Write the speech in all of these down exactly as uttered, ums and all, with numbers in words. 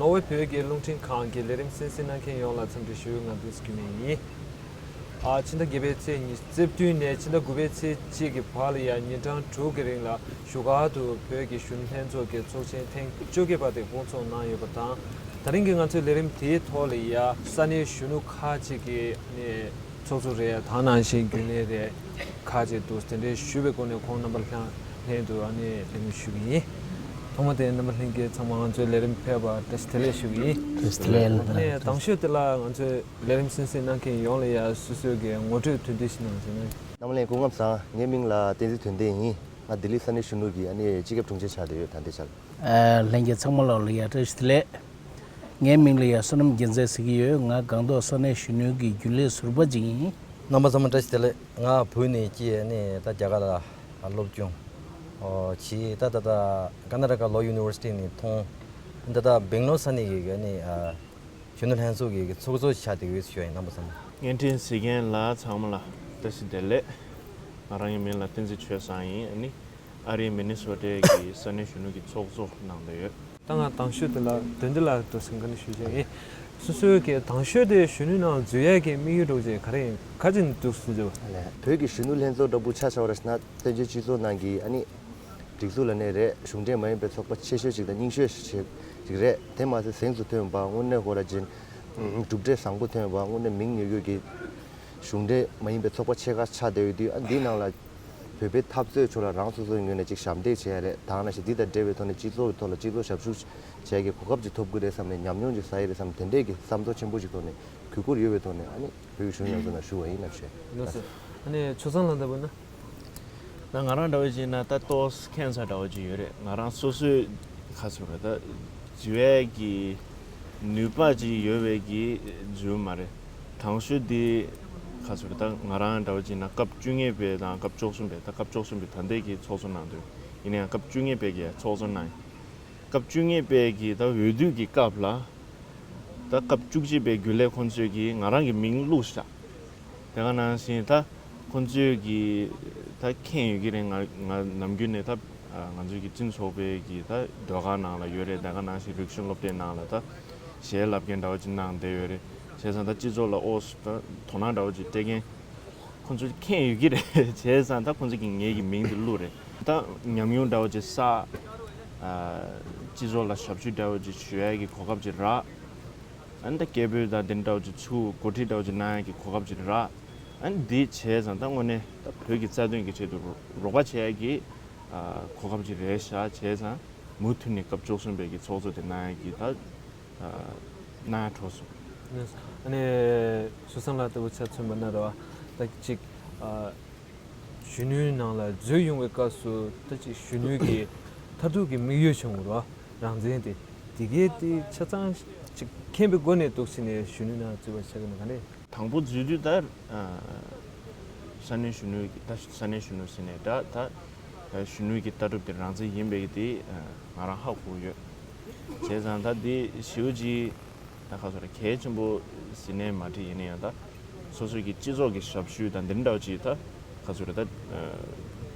ནོར་ཝེ་བོད་ཀྱི་རླུང་འཕྲིན་ཁང་གི་ལས་རིམ་གསན་གཟིགས་གནང་མཁན་ཡོངས་ལ་འཚམས་འདྲི་ཞུ། ང་བདུད་རྩི་རྒྱུད་སྨད་ཡིན། ཨ། ཕྱི་ཟླ་བརྒྱད་པའི་ཚེས་ཉི་ཤུ་རྩ་བདུན་ནས་ཕྱི་ཟླ་དགུ་པའི་ཚེས་གཅིག་གི་བར་ལ་ཡང་ཉིན་གྲངས་དྲུག་གི་རིང་ལ་བཞུགས་སྒར་དུ་བོད་ཀྱི་གཞོན་ནུ་ལྷན་ཚོགས་ཀྱི་ཚོགས་ཆེན་ཐེངས་བཅོ་བརྒྱད་པ་དེ་སྐོང་ཚོགས་གནང་ཡོད་པ་དང་། ད་རིང་གི་ང་ཚོའི་ལས་རིམ་དེའི་ཐོག་ལ་ཡང་ས་གནས་གཞོན་ནུ་ཁག་ཅིག་གིས་ནས་ཚོགས་གཙོ་རེད། དེ་ནང་བཞིན་རྒྱུན་ལས་རེད། ཁག་ཅིག་འདུག་དེ་འདྲའི་ཞུས་པའི་སྒོ་ནས་ཁོང་རྣམ་པ་ལྷན་ལྷན་དུ་ཨ་ནི་ལས་རིམ་ཞུ་གི་ཡིན། ཐོག་མ་དེ་རྣམ་པ་ལྷན་རྒྱས་ཚང་མ་ང་ཚོའི་ལས་རིམ་ཕེབས་པར་བཀྲ་ཤིས་བདེ་ལེགས་ཞུ་གི་ཡིན། བཀྲ་ཤིས་བདེ་ལེགས། ཨ་ནི་དང་ཤོས་དེ་ལ་ང་ཚོའི་ལས་རིམ་གསན་གཟིགས་གནང་མཁན་ཡོངས་ལ་ཡ་སོ་སོའི་གི་ངོ་སྤྲོད་དོན་བསྡུ་ཞིག་གནང་ཞིག་གནང་། རྣམ་པ་ལྷན་སྐུ་ཁམས་བཟང་། ངའི་མིང་ལ་བསྟན་འཛིན་དོན་ལྡན་ཡིན། ང་ལྡི་ལི་ས་གནས་གཞོན་ནུ་གི་ཨ་ནི་སྤྱི་ཁྱབ་དྲུང་ཆེ་ཆགས་བསྡད་ཡོད། ད་ལྟའི་ཆར། ཨ། ལྷན་རྒྱས་ཚང་མ་ལོག་ལ་ཡ་བཀྲ་ཤིས་བདེ་ལེགས། ངའི་མིང་ལ་ཡ་བསོད་ནམས་རྒྱལ་མཚན་ཟེར་གྱི་ཡོད། ང་སྒང་ཏོག་ས་གནས་གཞོན་ནུའི་གི་རྒྱུན་ལས་ཟུར་པ་ཅིག་ཡིན། རྣམ་པ་ཚང་མ་བཀྲ་ཤིས་བདེ་ལེགས། ང་བོད་ནས་སྐྱེས་ནས་ད་རྒྱ་གར་ལ་སློབ་སྦྱོང་ཨོ་བྱས། ད་ད་ད་ཀར་ནཱ་ཊ་ཀ་ལོ་ཡུ་ནི་ཝར་སི་ཊི་ནས་མཐོང་། ད་ད་སྦེང་ལོར་ས་གནས་ཀྱི་གི་ནས་ཨ་གཞོན་ནུ་ལྷན་ཚོགས་ཀྱི་གི་ཚོགས་གཙོ་ཆགས་བསྡད་ཡོད་ཞུ་ཡ་ཡིན། རྣམ་པ་ཚང་མ། བརྙན་འཕྲིན་གཟིགས་མཁན་ལ་ཚང་མ་ལ་བཀྲ་ཤིས་བདེ་ལེགས། ང་རང་གི་མིང་ལ་བསྟན་འཛིན་ཆོས་བཟང་ཡིན། ཨ་ནི། ཨ་རིའི་མི་ནི་སོ་ཊའི་གི་ས་གནས་གཞོན་ནུ་གི་ཚོགས་གཙོ་གནང་བསྡད་ཡོད། ད་ང་དང་ཤོས་དེ་ལ་དོན་འདི་ལ་འགྲོ་སེམས་ཁ་ནས་ཞུ་བྱ་ཡིན། སོ་སོའི་གི་དང་ཤོས་དེ་གཞོན་ནུའི་ནང་འཛུལ་ཡས་ཀྱི་དམིགས་ཡུལ་འདྲ་བོ་ཅིག་ག་རེ་ཡིན། ག་ཅིག་འདུག་སེ་འཛུལ་བ། བོད་ཀྱི་གཞོན་ནུ་ལྷན་ཚོགས་འདྲ་པོ་ཆ་བཞག་པ་རེད་ཟེར་ན། བཙན་བྱོལ་སྤྱི་ཚོགས་ནང་གི་ཨ་ནི་སྒྲིག་འཛུགས་ལ་ནས་རེད། གཞུང་འབྲེལ་མ་ཡིན་པའི་ཚོགས་པ་ཆེ་ཤོས་ཤིག་དང་རྙིང་ཤོས་ཤིག་རེད། དེ་མ་ཟད་གཟེངས་སུ་ཐོན་པ་དངོས་གནས་ཧོ་ར་ཅན། གྲུབ་འབྲས་བཟང་པོ་ཐོན་པ་དངོས་གནས་མིང་ཉོ་རྒྱུ་གི་གཞུང་འབྲེལ་མ་ཡིན་པའི་ཚོགས་པ་ཆེ་ཁག་ཆགས་བསྡད་ཡོད་དུས། ཨ། འདིའི་ནང་ལ་བོད་པའི་འཐབ་རྩོད་ཕྱོགས་ལ་རང་སོ་སོའི་ངོས་ནས་ཅིག་ཞབས་འདེགས་བྱེད་ཡ་རེད། དེ་ནང་བཞིན་འདི་དང་འབྲེལ་བའི་ཐོག་ནས་སྤྱི་ཚོགས་ཀྱི་ཐོག་ལ་སྤྱི་ཚོགས་ཞབས་ཞུ་བྱེད་ཡ་གི་གོ་སྐབས་ཅིག་ཐོབ་ཀྱི་རེད་བསམ་ནས། ཉམས་མྱོང་ཅིག་བསགས་ཡ་རེད་བསམ། དེ་འདྲས་ཀྱི་བསམ་ཚོར་ཆེན་པོ་ཅིག་ཐོག་ནས་གུས་བཀུར་ཡོད་པའི་ཐོག་ནས། ཨ་ནི་བོད་ཀྱི་གཞོན་ནུ་ལྷན་ཚོགས་ནང་ཞུགས་པ་ཡིན་ལབ་བྱས། ལགས་སོ། ཨ་ནི་ཆོས་བཟང་ལགས་ལྟ་བུ་ན། ད་ང་རང་འདྲ་བོ་ཅིག་ན་ད་ཏོག་ཙམ་ཁེངས་ས་འདྲ་བོ་ཅིག་ཡོད་རེད། ང་རང་སོ་སོའི་ཁ་ཚུར་ད་འཛུལ་ཡས་ཀྱི་ནུས་པ་ཅིག་ཡོད་པའི་གི་འཛུལ་མ་རེད། དང་ཤོས་འདི་ཁ་ཚུར་ད་ང་རང་འདྲ་བོ་ཅིག་ན་སྐབས་བཅུ་གཉིས་པའི་དང་སྐབས་བཅུ་གསུམ་པའི། ད་སྐབས་བཅུ་གསུམ་པའི་ད་ལྟའི་གི་ཚོགས་གཙོ་གནང་དུས་ཡིན་ན་ཡང་། སྐབས་བཅུ་གཉིས་པའི་གི་ཚོགས་གཙོ་གནང་། སྐབས་བཅུ་གཉིས་པའི་གི་ད་འོས་བསྡུ་གི་སྐབས་ལ། ད་སྐབས་བཅུ་གཅིག་པའི་རྒྱུན་ལས་ཁོང་ཚོས་ཀྱིས་ང་རང་གི་མིང་བླུགས་ཤག་དེ་ག་ནང་བཞིན་ད་ཁོང་ཚོས་ཀྱིས་ད་མཁྱེན་ཡོད་ཀྱི་རེད། ང་ང་ནམ་རྒྱུན་ནས་ད་ང་ཚོའི་གི་སྤྱི་ཚོགས་པའི་གི་ད་ཟློས་གར་ནང་ལ་ཡོད་རེད། དེ་ག་ནང་བཞིན་རིག་གཞུང་སློབ་གྲྭའི་ནང་ལ་ད་གཞས་ལབ་མཁན་འདྲ་བོ་ཅིག་གནང་བསྡད་ཡོད་རེད། བྱས་ཙང་ད་སྤྱི་ཚོགས་ལ་ཨོ་ད་དོ་སྣང་འདྲ་བོ་ཅིག་སྤྲད་མཁན་ཁོང་ཚོས་མཁྱེན་ཡོད་ཀྱི་རེད། བྱས་ཙང་ད་ཁོང་ཚོས་ཀྱིས་ངའི་གི་མིང་དེ་བླུགས་རེད། ད་ཉམས་མྱོང་འདྲ་བོ་ཅིག་བསགས། ཨ། སྤྱི་ཚོགས་ལ་ཞབས་ཞུ་འདྲ་བོ་ཅིག་ཞུ་ཡས་ཀྱི་གོ་སྐབས་ཅིག་རག་ཨ་ནི་ད་སྐད་འབོད་དང་དེ་འདྲ་བོ་ཅིག་ཚུར་འགོ་ཁྲིད་འདྲ་བོ་ཅིག་གནང་ཡས་ཀྱི་གོ་སྐབས་ཅིག་རག་ཨ་ནི་འདི་བྱས་ཙང་ད་དངོས་གནས་ད་བོད་ཀྱི་རྩ་དོན་གྱི་ཆེད་དུ་རོགས་པ་བྱེད་ཡས་ཀྱི། ཨ། གོ་སྐབས་ཅིག་རེད་ཤག་བྱས་ཙང་མུ་མཐུད་ནས་སྐབས་བཅུ་གསུམ་པའི་གི་ཚོགས་གཙོ་དེ་གནང་ཡས་ཀྱི་ད་གནང་ཡ་གྲོགས་སོང་། ཨ་ནི་ཆོས་བཟང་ལགས་ལྟ་བུ་ཆ་མཚོན་པ་ན་རེད་བ། ད་ཅིག་ཨ། གཞོན་ནུའི་ནང་ལ་འཛུལ་ཡོང་བའི་སྐབས་སུ་ད་ཅིག་གཞོན་ནུའི་གི་མཐར་ཐུག་གི་དམིགས་ཡུལ་བྱུང་བ་རེད་བ། རང་བཙན་དེ་དེ་གའི་དེ་ཆ་ཚང་ཅིག་མཁྱེན་པའི་སྒོ་ནས་འདུག་སེ་ནས་གཞོན་ནུའི་ནང་འཛུལ་བ་ཆགས་ཀྱི་མ་ག་ནས། དང་པོ་འཛུལ་དུས་ད་ས་གནས་གཞོན་ནུ་ད་ས་གནས་གཞོན་ནུ་ཟེར་ནས་ད་ད་གཞོན་ནུ་གི་ལྟ་གྲུབ་དེ་རང་བཙན་ཡིན་པའི་གི་དེ་ང་རང་ཧ་གོ་ཡོད། བྱས་ཙང་ད་འདི་ཞེ་པོ་ཅིག་ད་ག་ཚོད་རེད། གལ་ཆེན་པོ་ཟེར་ནས་མ་དྲིས། ཡིན་ན་ཡང་ད་སོ་སོའི་གི་སྤྱི་ཚོགས་ཀྱི་ཞབས་ཞུ་དང་འདི་འདྲ་བོ་ཅིག་ད་ག་ཚོད་རེད། ད་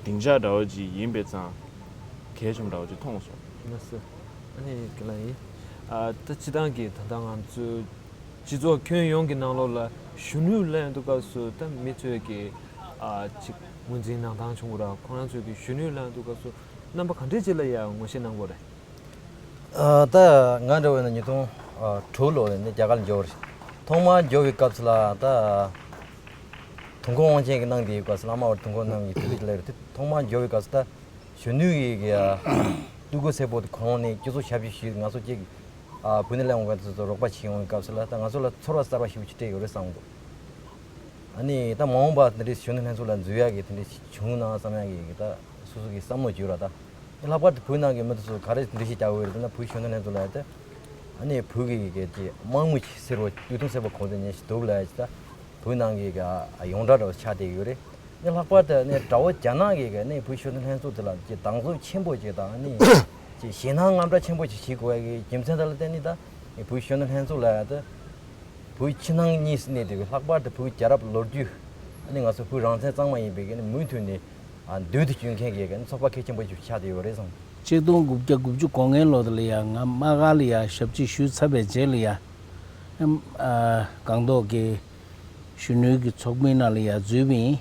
སྡིངས་ཆ་འདྲ་བོ་ཅིག་ཡིན་པའི་ཙང་གལ་ཆེན་པོ་འདྲ་བོ་ཅིག་མཐོང་སོང་། ལགས་སོ། ཨ་ནི་རྒན་ལགས་ཡིན། ཨ། ད་སྤྱིར་བཏང་གི་ད་ལྟ་ང་ཚོའི་སྤྱི་ཚོགས་ཁྱོན་ཡོངས་ཀྱི་ནང་ལོགས་ལ་གཞོན་ནུ་ལབ་ཡོང་དུས་སྐབས་སུ་ད་མི་ཚོས་ཀྱི་ཨ་ཅིག་ངོས་འཛིན་གནང་སྟངས་བྱུང་གི་ར། ཁོང་རང་ཚོས་ཀྱི་གཞོན་ནུ་ལབ་ཡོང་དུས་སྐབས་སུ་རྣམ་པ་ག་འདྲས་ཅིག་ལ་ཡང་ངོ་ཤེས་གནང་གི་ཡོད་རེད། ཨ། ད་ང་འདྲ་བོ་ཡིན་ན་ཉིས་སྟོང་ཨ་དྲུག་ལོ་ལ་ནས་རྒྱ་གར་ལ་འབྱོར་བ་རེད། ཐོག་མར་འབྱོར་བའི་སྐབས་སུ་ལ་ད་དུས་འཁོར་དབང་ཆེན་གྱི་གནང་དེའི་སྐབས་སུ་བླ་མ་བར་དུས་འཁོར་གནང་གི་དུས་ཚོད་ཅིག་སླེབས་རེད། དེ་ཐོག་མར་འབྱོར་བའི་སྐབས་སུ་ད་གཞོན་ནུ་ཡི་གི་སྤུ་གུ་སེར་པོ་དེ་གོང་ནས་སྤྱི་ཚོགས་ཞབས་ཕྱི་ཞུས། ང་ཚོ་གཅིག་ཨ་བོད་ནས་སླེབས་འོང་མཁན་ཚོ་ཚོ་རོགས་པ་བྱེད་འོང་བའི་སྐབས་སུ་ལ་ད་ང་ཚོ་ལ་ཚོར་བ་གསར་པ་ཞེ་པོ་ཅིག་སྤྲད་ཡོད་རེད་བསམ་གི་འདུག་ཨ་ནི་ད་མ་འོངས་པ་དེ་འདྲའི་གཞོན་ནུ་ལྷན་ཚོགས་ལ་འཛུལ་ཡག་གི་དེ་འདྲའི་བྱུང་ན་བསམ་ཡག་གི་ད་སོ་སོ་གི་བསམ་བློ་བྱོས་ར། ད་ལྷག་པར་དུ་བོད་ནང་གི་མི་དེ་ཚོ་ག་རེ་འགྲེལ་བཤད་རྒྱག་དགོས་རེད་ཟེར་ན། བོད་གཞོན་ནུ་ལྷན་ཚོགས་ལ་ད་ཨ་ནི་བོད་ཀྱི་གི་དེ་དམག་མི་ཟེར་བ་སྟོད་ཐུང་ཟེར་བ་གོང་དེ་ཉན་ཞིག་འདུག་ལ། ད་བོད་ནང་གི་གི་ཡོངས་གྲགས་འདྲ་བ་ཆགས་བསྡད་ཡོད་རེད། ཨ་ནི་ལྷག་པར་དུ་ཨ་ནི་དགྲ་བོ་རྒྱ་ནག་གི་གི་ཨ་ནི་བོད་གཞོན་ནུ་ལྷན་ཚོགས་དེ་ལ་ཅིག་སྡང་ཟུག་ཆེན་པོ་ཅིག་དང་། ཨ་ནི་ཅིག་ཞེད་སྣང་དངངས་སྐྲག་ཆེན་པོ་ཅིག་བྱེད་དགོས་ཡ་གི་རྒྱུ་མཚན་དེ་ལ་བརྟེན་ནས་ད་ཨ་ནི་བོད་གཞོན་ནུ་ལྷན་ཚོགས་ལ་ད་བོད་ཕྱི་ནང་གཉིས་སུ་གནས་བསྡད་པའི། ལྷག་པར་དུ་བོད་རྒྱལ་རབས་ལོ་རྒྱུས། ཨ་ནི་ང་ཚོ་བོད་རང་བཙན་གཙང་མ་ཡིན་པའི་གི་ཨ་ནི་མུ་མཐུད་ནས་ འདོད་དུ་སྐྱོན་མཁན་གྱི་ཚོགས་པ་གལ་ཆེན་པོ་ཞིག་ཆགས་བསྡད་ཡོད་རེད་བསམ། ཆིག་སྟོང་དགུ་བརྒྱ་དགུ་བཅུ་གོ་ལྔའི་ལོ་དེ་ལ་ཡང་ང་དམག་སྒར་ལ་ཡང་ཞབས་ཕྱི་ཞུས་ཚར་བའི་རྗེས་ལ་ཡང་། ཨ། སྒང་ཏོག་གི་གཞོན་ནུའི་གི་ཚོགས་མིའི་ནང་ལ་ཡང་འཛུལ་བ་ཡིན།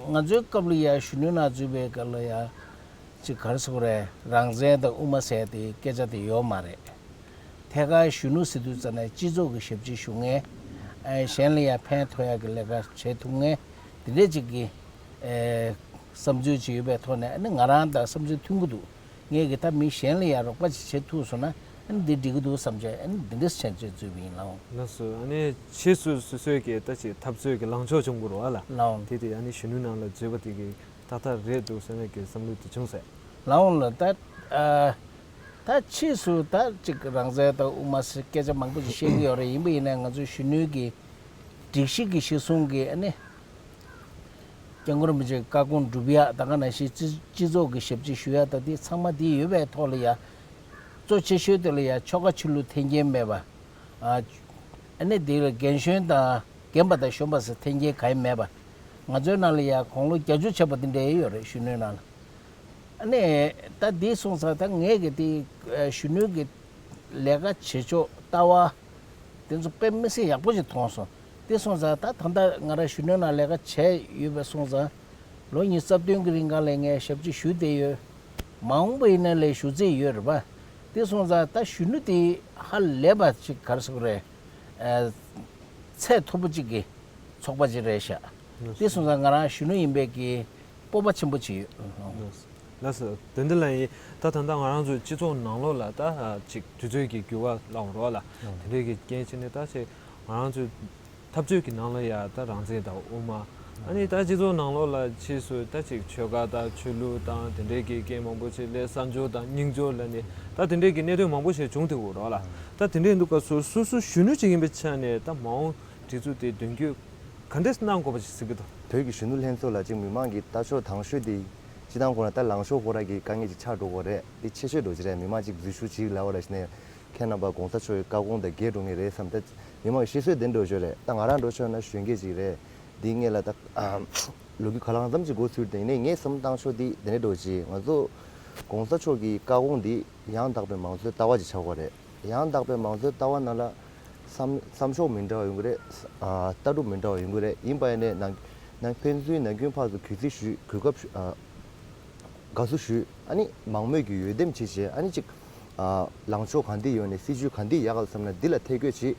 ང་ཚོའི་སྐབས་ལ་ཡང་གཞོན་ནུའི་ནང་འཛུལ་བའི་སྐབས་ལ་ཡང་། ཅིག་ག་རེ་ཟེར་དགོས་རེད། རང་བཙན་དང་དབུ་མ་ཟེར་དེ་སྐད་ཆ་དེ་ཡོད་མ་རེད། ཐད་ཀར་གཞོན་ནུ་ཟེར་དུས་ཙམ་ནས་སྤྱི་ཚོགས་ཀྱི་ཞབས་ཕྱི་ཞུ་མཁན། ཨ། གཞན་ལ་ཡང་ཕན་ཐོགས་ཡག་གི་ལས་ཀ་བྱེད་ཐུབ་མཁན་དེ་འདྲས་ཅིག་གི། ཨེ། བསམ་ཚུལ་ཅིག་ཡོད་པའི་ཐོག་ནས། ཨ་ནི་ང་རང་དང་བསམ་ཚུལ་མཐུན་གྱི་འདུག་ངས་ཀྱི་ད་མི་གཞན་ལ་ཡང་རོགས་པ་ཅིག་བྱེད་ཐུབ་སོང་ན། ཨ་ནི་འདི་འགྲིག་གི་འདུག་བསམ་བྱས། ཨ་ནི་འདི་འདྲས་བྱས་བྱས་འཛུལ་བ་ཡིན། ལགས་འོང་། ལགས་སོ། ཨ་ནི་ཕྱིས་སུ་སོ་སོའི་གི་ད་ཅིག་འཐབ་རྩོད་ཀྱི་ལངས་ཕྱོགས་བྱུང་དགོས་རེད་པ། ལགས་འོང་། དེ་དེ་ཨ་ནི་གཞོན་ནུའི་ནང་ལ་འཛུལ་བ་དེ་གི་ཏག་ཏག་རེད་འདུག་བསམ་ཡག་གི་བསམ་བློ་དེ་བྱུང་ཟེར། ལགས་འོང་ལགས། ད། ཨ། ད་ཕྱིས་སུ་ད་ཅིག་རང་བཙན་དང་དབུ་མ་ཟེར་སྐད་ཆ་མང་པོ་ཞིག་བཤད་ཀྱི་ཡོད་རེད། ཡིན་པ་ཡིན་ནའི་ང་ཚོའི་གཞོན་ནུའི་གི་སྒྲིག་གཞི་གི་གཞི་བཟུང་གི། ཨ་ནི་སྐྱབས་མགོན་རིན་པོ་ཆེའི་བཀའ་དགོངས་སྒྲུབ་ཡག། ད་ག་ནང་བཞིན་སྤྱི་སྤྱི་ཚོགས་ཀྱི་ཞབས་ཕྱི་ཞུ་ཡག་དང་དེ་ཚང་མ་དེ་ཡོད་པའི་ཐོག་ལ་ཡང་། གཙོ་ཆེ་ཤོས་དེ་ལ་ཡང་ཆོལ་ཁ་ཆོས་ལུགས་འཐེན་འཁྱེར་མེད་པ། ཨ། ཨ་ནི་དེ་ལ་རྒན་གཞོན་དང་རྒན་པ་དང་གཞོན་པ་ཟེར་འཐེན་འཁྱེར་གང་ཡང་མེད་པ། ང་ཚོའི་ནང་ལ་ཡང་དགུང་ལོ་བརྒྱད་ཅུ་ཆགས་པ་དེ་འདྲ་ཡོད་རེད། གཞོན་ནུའི་ནང་ལ། ཨ་ནི་ད་འདི་སོང་ཙང་ད་ངས་གི་དེ། ཨ། གཞོན་ནུའི་གི་ལས་ཀ་བྱེད་ཕྱོགས་ལྟ་བ་དེ་ཚོ་དཔེ་མི་སྲིད་ཡག་པོ་ཞིག་མཐོང་སོང་། དེ་སོང་ཙང་ད་ད་ལྟ་ང་རང་གཞོན་ནུའི་ནང་ལས་ཀ་བྱས་ཡོད་པ་སོང་ཙང་། ལོ་ཉི་ཤུ་རྩ་བདུན་གི་རིང་ག་ལ་ངས་ཞབས་ཕྱི་ཞུས་བསྡད་ཡོད། མ་འོངས་པ་ཡིན་ན་ལས་ཞུ་རྩིས་ཡོད་རེད་པ། དེ་སོང་ཙང་ད་གཞོན་ནུ་དེ་ཧ་ལས་པ་ཅིག་ག་རེ་ཟེར་དགོས་རེད། ཨ། ཚད་མཐོ་པོ་ཅིག་གི་ཚོགས་པ་ཅིག་རེད་ཤག་དེ་སོང་ཙང་ང་རང་གཞོན་ནུ་ཡིན་པའི་གི་སྤོབས་པ་ཆེན་པོ་ཅིག་ཡོད། ལགས་སོ། དེ་འདི་ལ་ཡིན། ད་ད་ལྟ་ང་རང་ཚོའི་སྤྱི་ཚོགས་ནང་ལོགས་ལ་ད་ཅིག་དུས་ཚོད་ཀྱི་འགྱུར་བ་ལའང་རོགས་ལ། ཨ། དེ་འདྲའི་གི་རྐྱེན་བྱས་ནས་ད་ཅིག་ང་རང་ཚོའི་འཐབ་རྩོད་ཀྱི་ནང་ལ་ཡ་ད་རང་བཙན་དང་དབུ་མ། ཨ་ནི་ད་སྤྱི་ཚོགས་ནང་ལོགས་ལ་ཕྱིས་སུ་ད་ཅིག་ཆོལ་ཁ་དང་ཆོས་ལུགས་དང་དེ་འདྲའི་གི་རྐྱེན་མང་པོ་ཞིག་ལས། གསར་འབྱོར་དང་རྙིང་འབྱོར་ལ་ནི་ད་དེ་འདྲའི་གི་གནད་དོན་མང་པོ་ཞིག་བྱུང་བསྡད་ཡོད་རེད་པ་ལགས། ད་དེ་འདྲའི་འདུག་སྐབས་སུ་སོ་སོ་གཞོན་ནུ་ཅིག་ཡིན་པའི་ཆ་ནས་ད་མ་འོངས་སྒྲིག་འཛུགས་དེ་མདུན་སྐྱོད་ག་འདྲས་གནང་དགོས་པ་ཞིག་གཟིགས་ཀྱི་འདུག་བོད་ཀྱི་གཞོན་ནུ་ལྷན་ཚོགས་ལ་ཅིག་མི་མང་གི་ལྟ་ཕྱོགས་དང་ཤོས་དེ། སྤྱིར་བཏང་ཁོ་རང་ད་ལངས་ཕྱོགས་ཁོ་རང་གི་དཀའ་ངལ་ཅིག་ཆགས་འགྲོ་གི་རེད། དེ་ཆེ་ཤོས་འགྲོ་གི་རེད། མི་མང་ཅིག་འཛུལ་ཞུགས་ཅིག་ལབ་པ་ར་བྱས་ནས། ཁྱེད་རྣམ་པ་གོང་ས་མཆོག་གི་བཀའ་དགོངས་དང་འགལ་འགྲོ་ངེས་རེད་བསམ། ད་མི་མང་གི་བཤད་སྲོལ་དེ་འདྲ་ཤོས་རེད། ད་ང་རང་འདྲ་ཤོས་ན་གཞོན་སྐྱེས་ཅིག་རེད། འདི་སྔོན་ལ་ད་ལོ་རྒྱུས་ག་ལ་གང་འཚམ་ཅིག་མགོ་ཚོས་དེ་ནས་ངས་བསམ་བཏང་ཕྱོགས་འདི་དེ་འདྲ་འདྲ་ཅིག་ང་ཚོ་གོང་ས་མཆོག་གི་བཀའ་དགོངས་འདི་ཡང་དག་པའི་མང་གཙོའི་ལྟ་བ་ཅིག་ཆགས་པ་རེད། ཡང་དག་པའི་མང་གཙོའི་ལྟ་བ་ནང་ལ་བསམ་བསམ་ཕྱོགས་མི་འདྲ་བ་ཡོང་གི་རེད། ཨ། ལྟ་གྲུབ་མི་འདྲ་བ་ཡོང་གི་རེད། ཡིན་པ་ཡིན་ནའི་ནང་ནང་ཕན་ཚུན་ནམ་རྒྱུན་ཕར་ཚུར་གུས་བརྩི་ཞུས། གུས་སྐབས་ཞུ། ཨ། དགའ་བསུ་ཞུས། ཨ་ནི་མང་མོས་ཀྱི་འོས་འདེམས་བྱས་བྱས། ཨ་ནི་ཅིག་ཨ། ལངས་ཕྱོགས་ག་འདི་ཡོད་ནས་སྲིད་བྱུས་ག་འདི་ཡག་ག་བསམ་ན་འདི་ལ་ཐད་བསྐོས་བྱེད།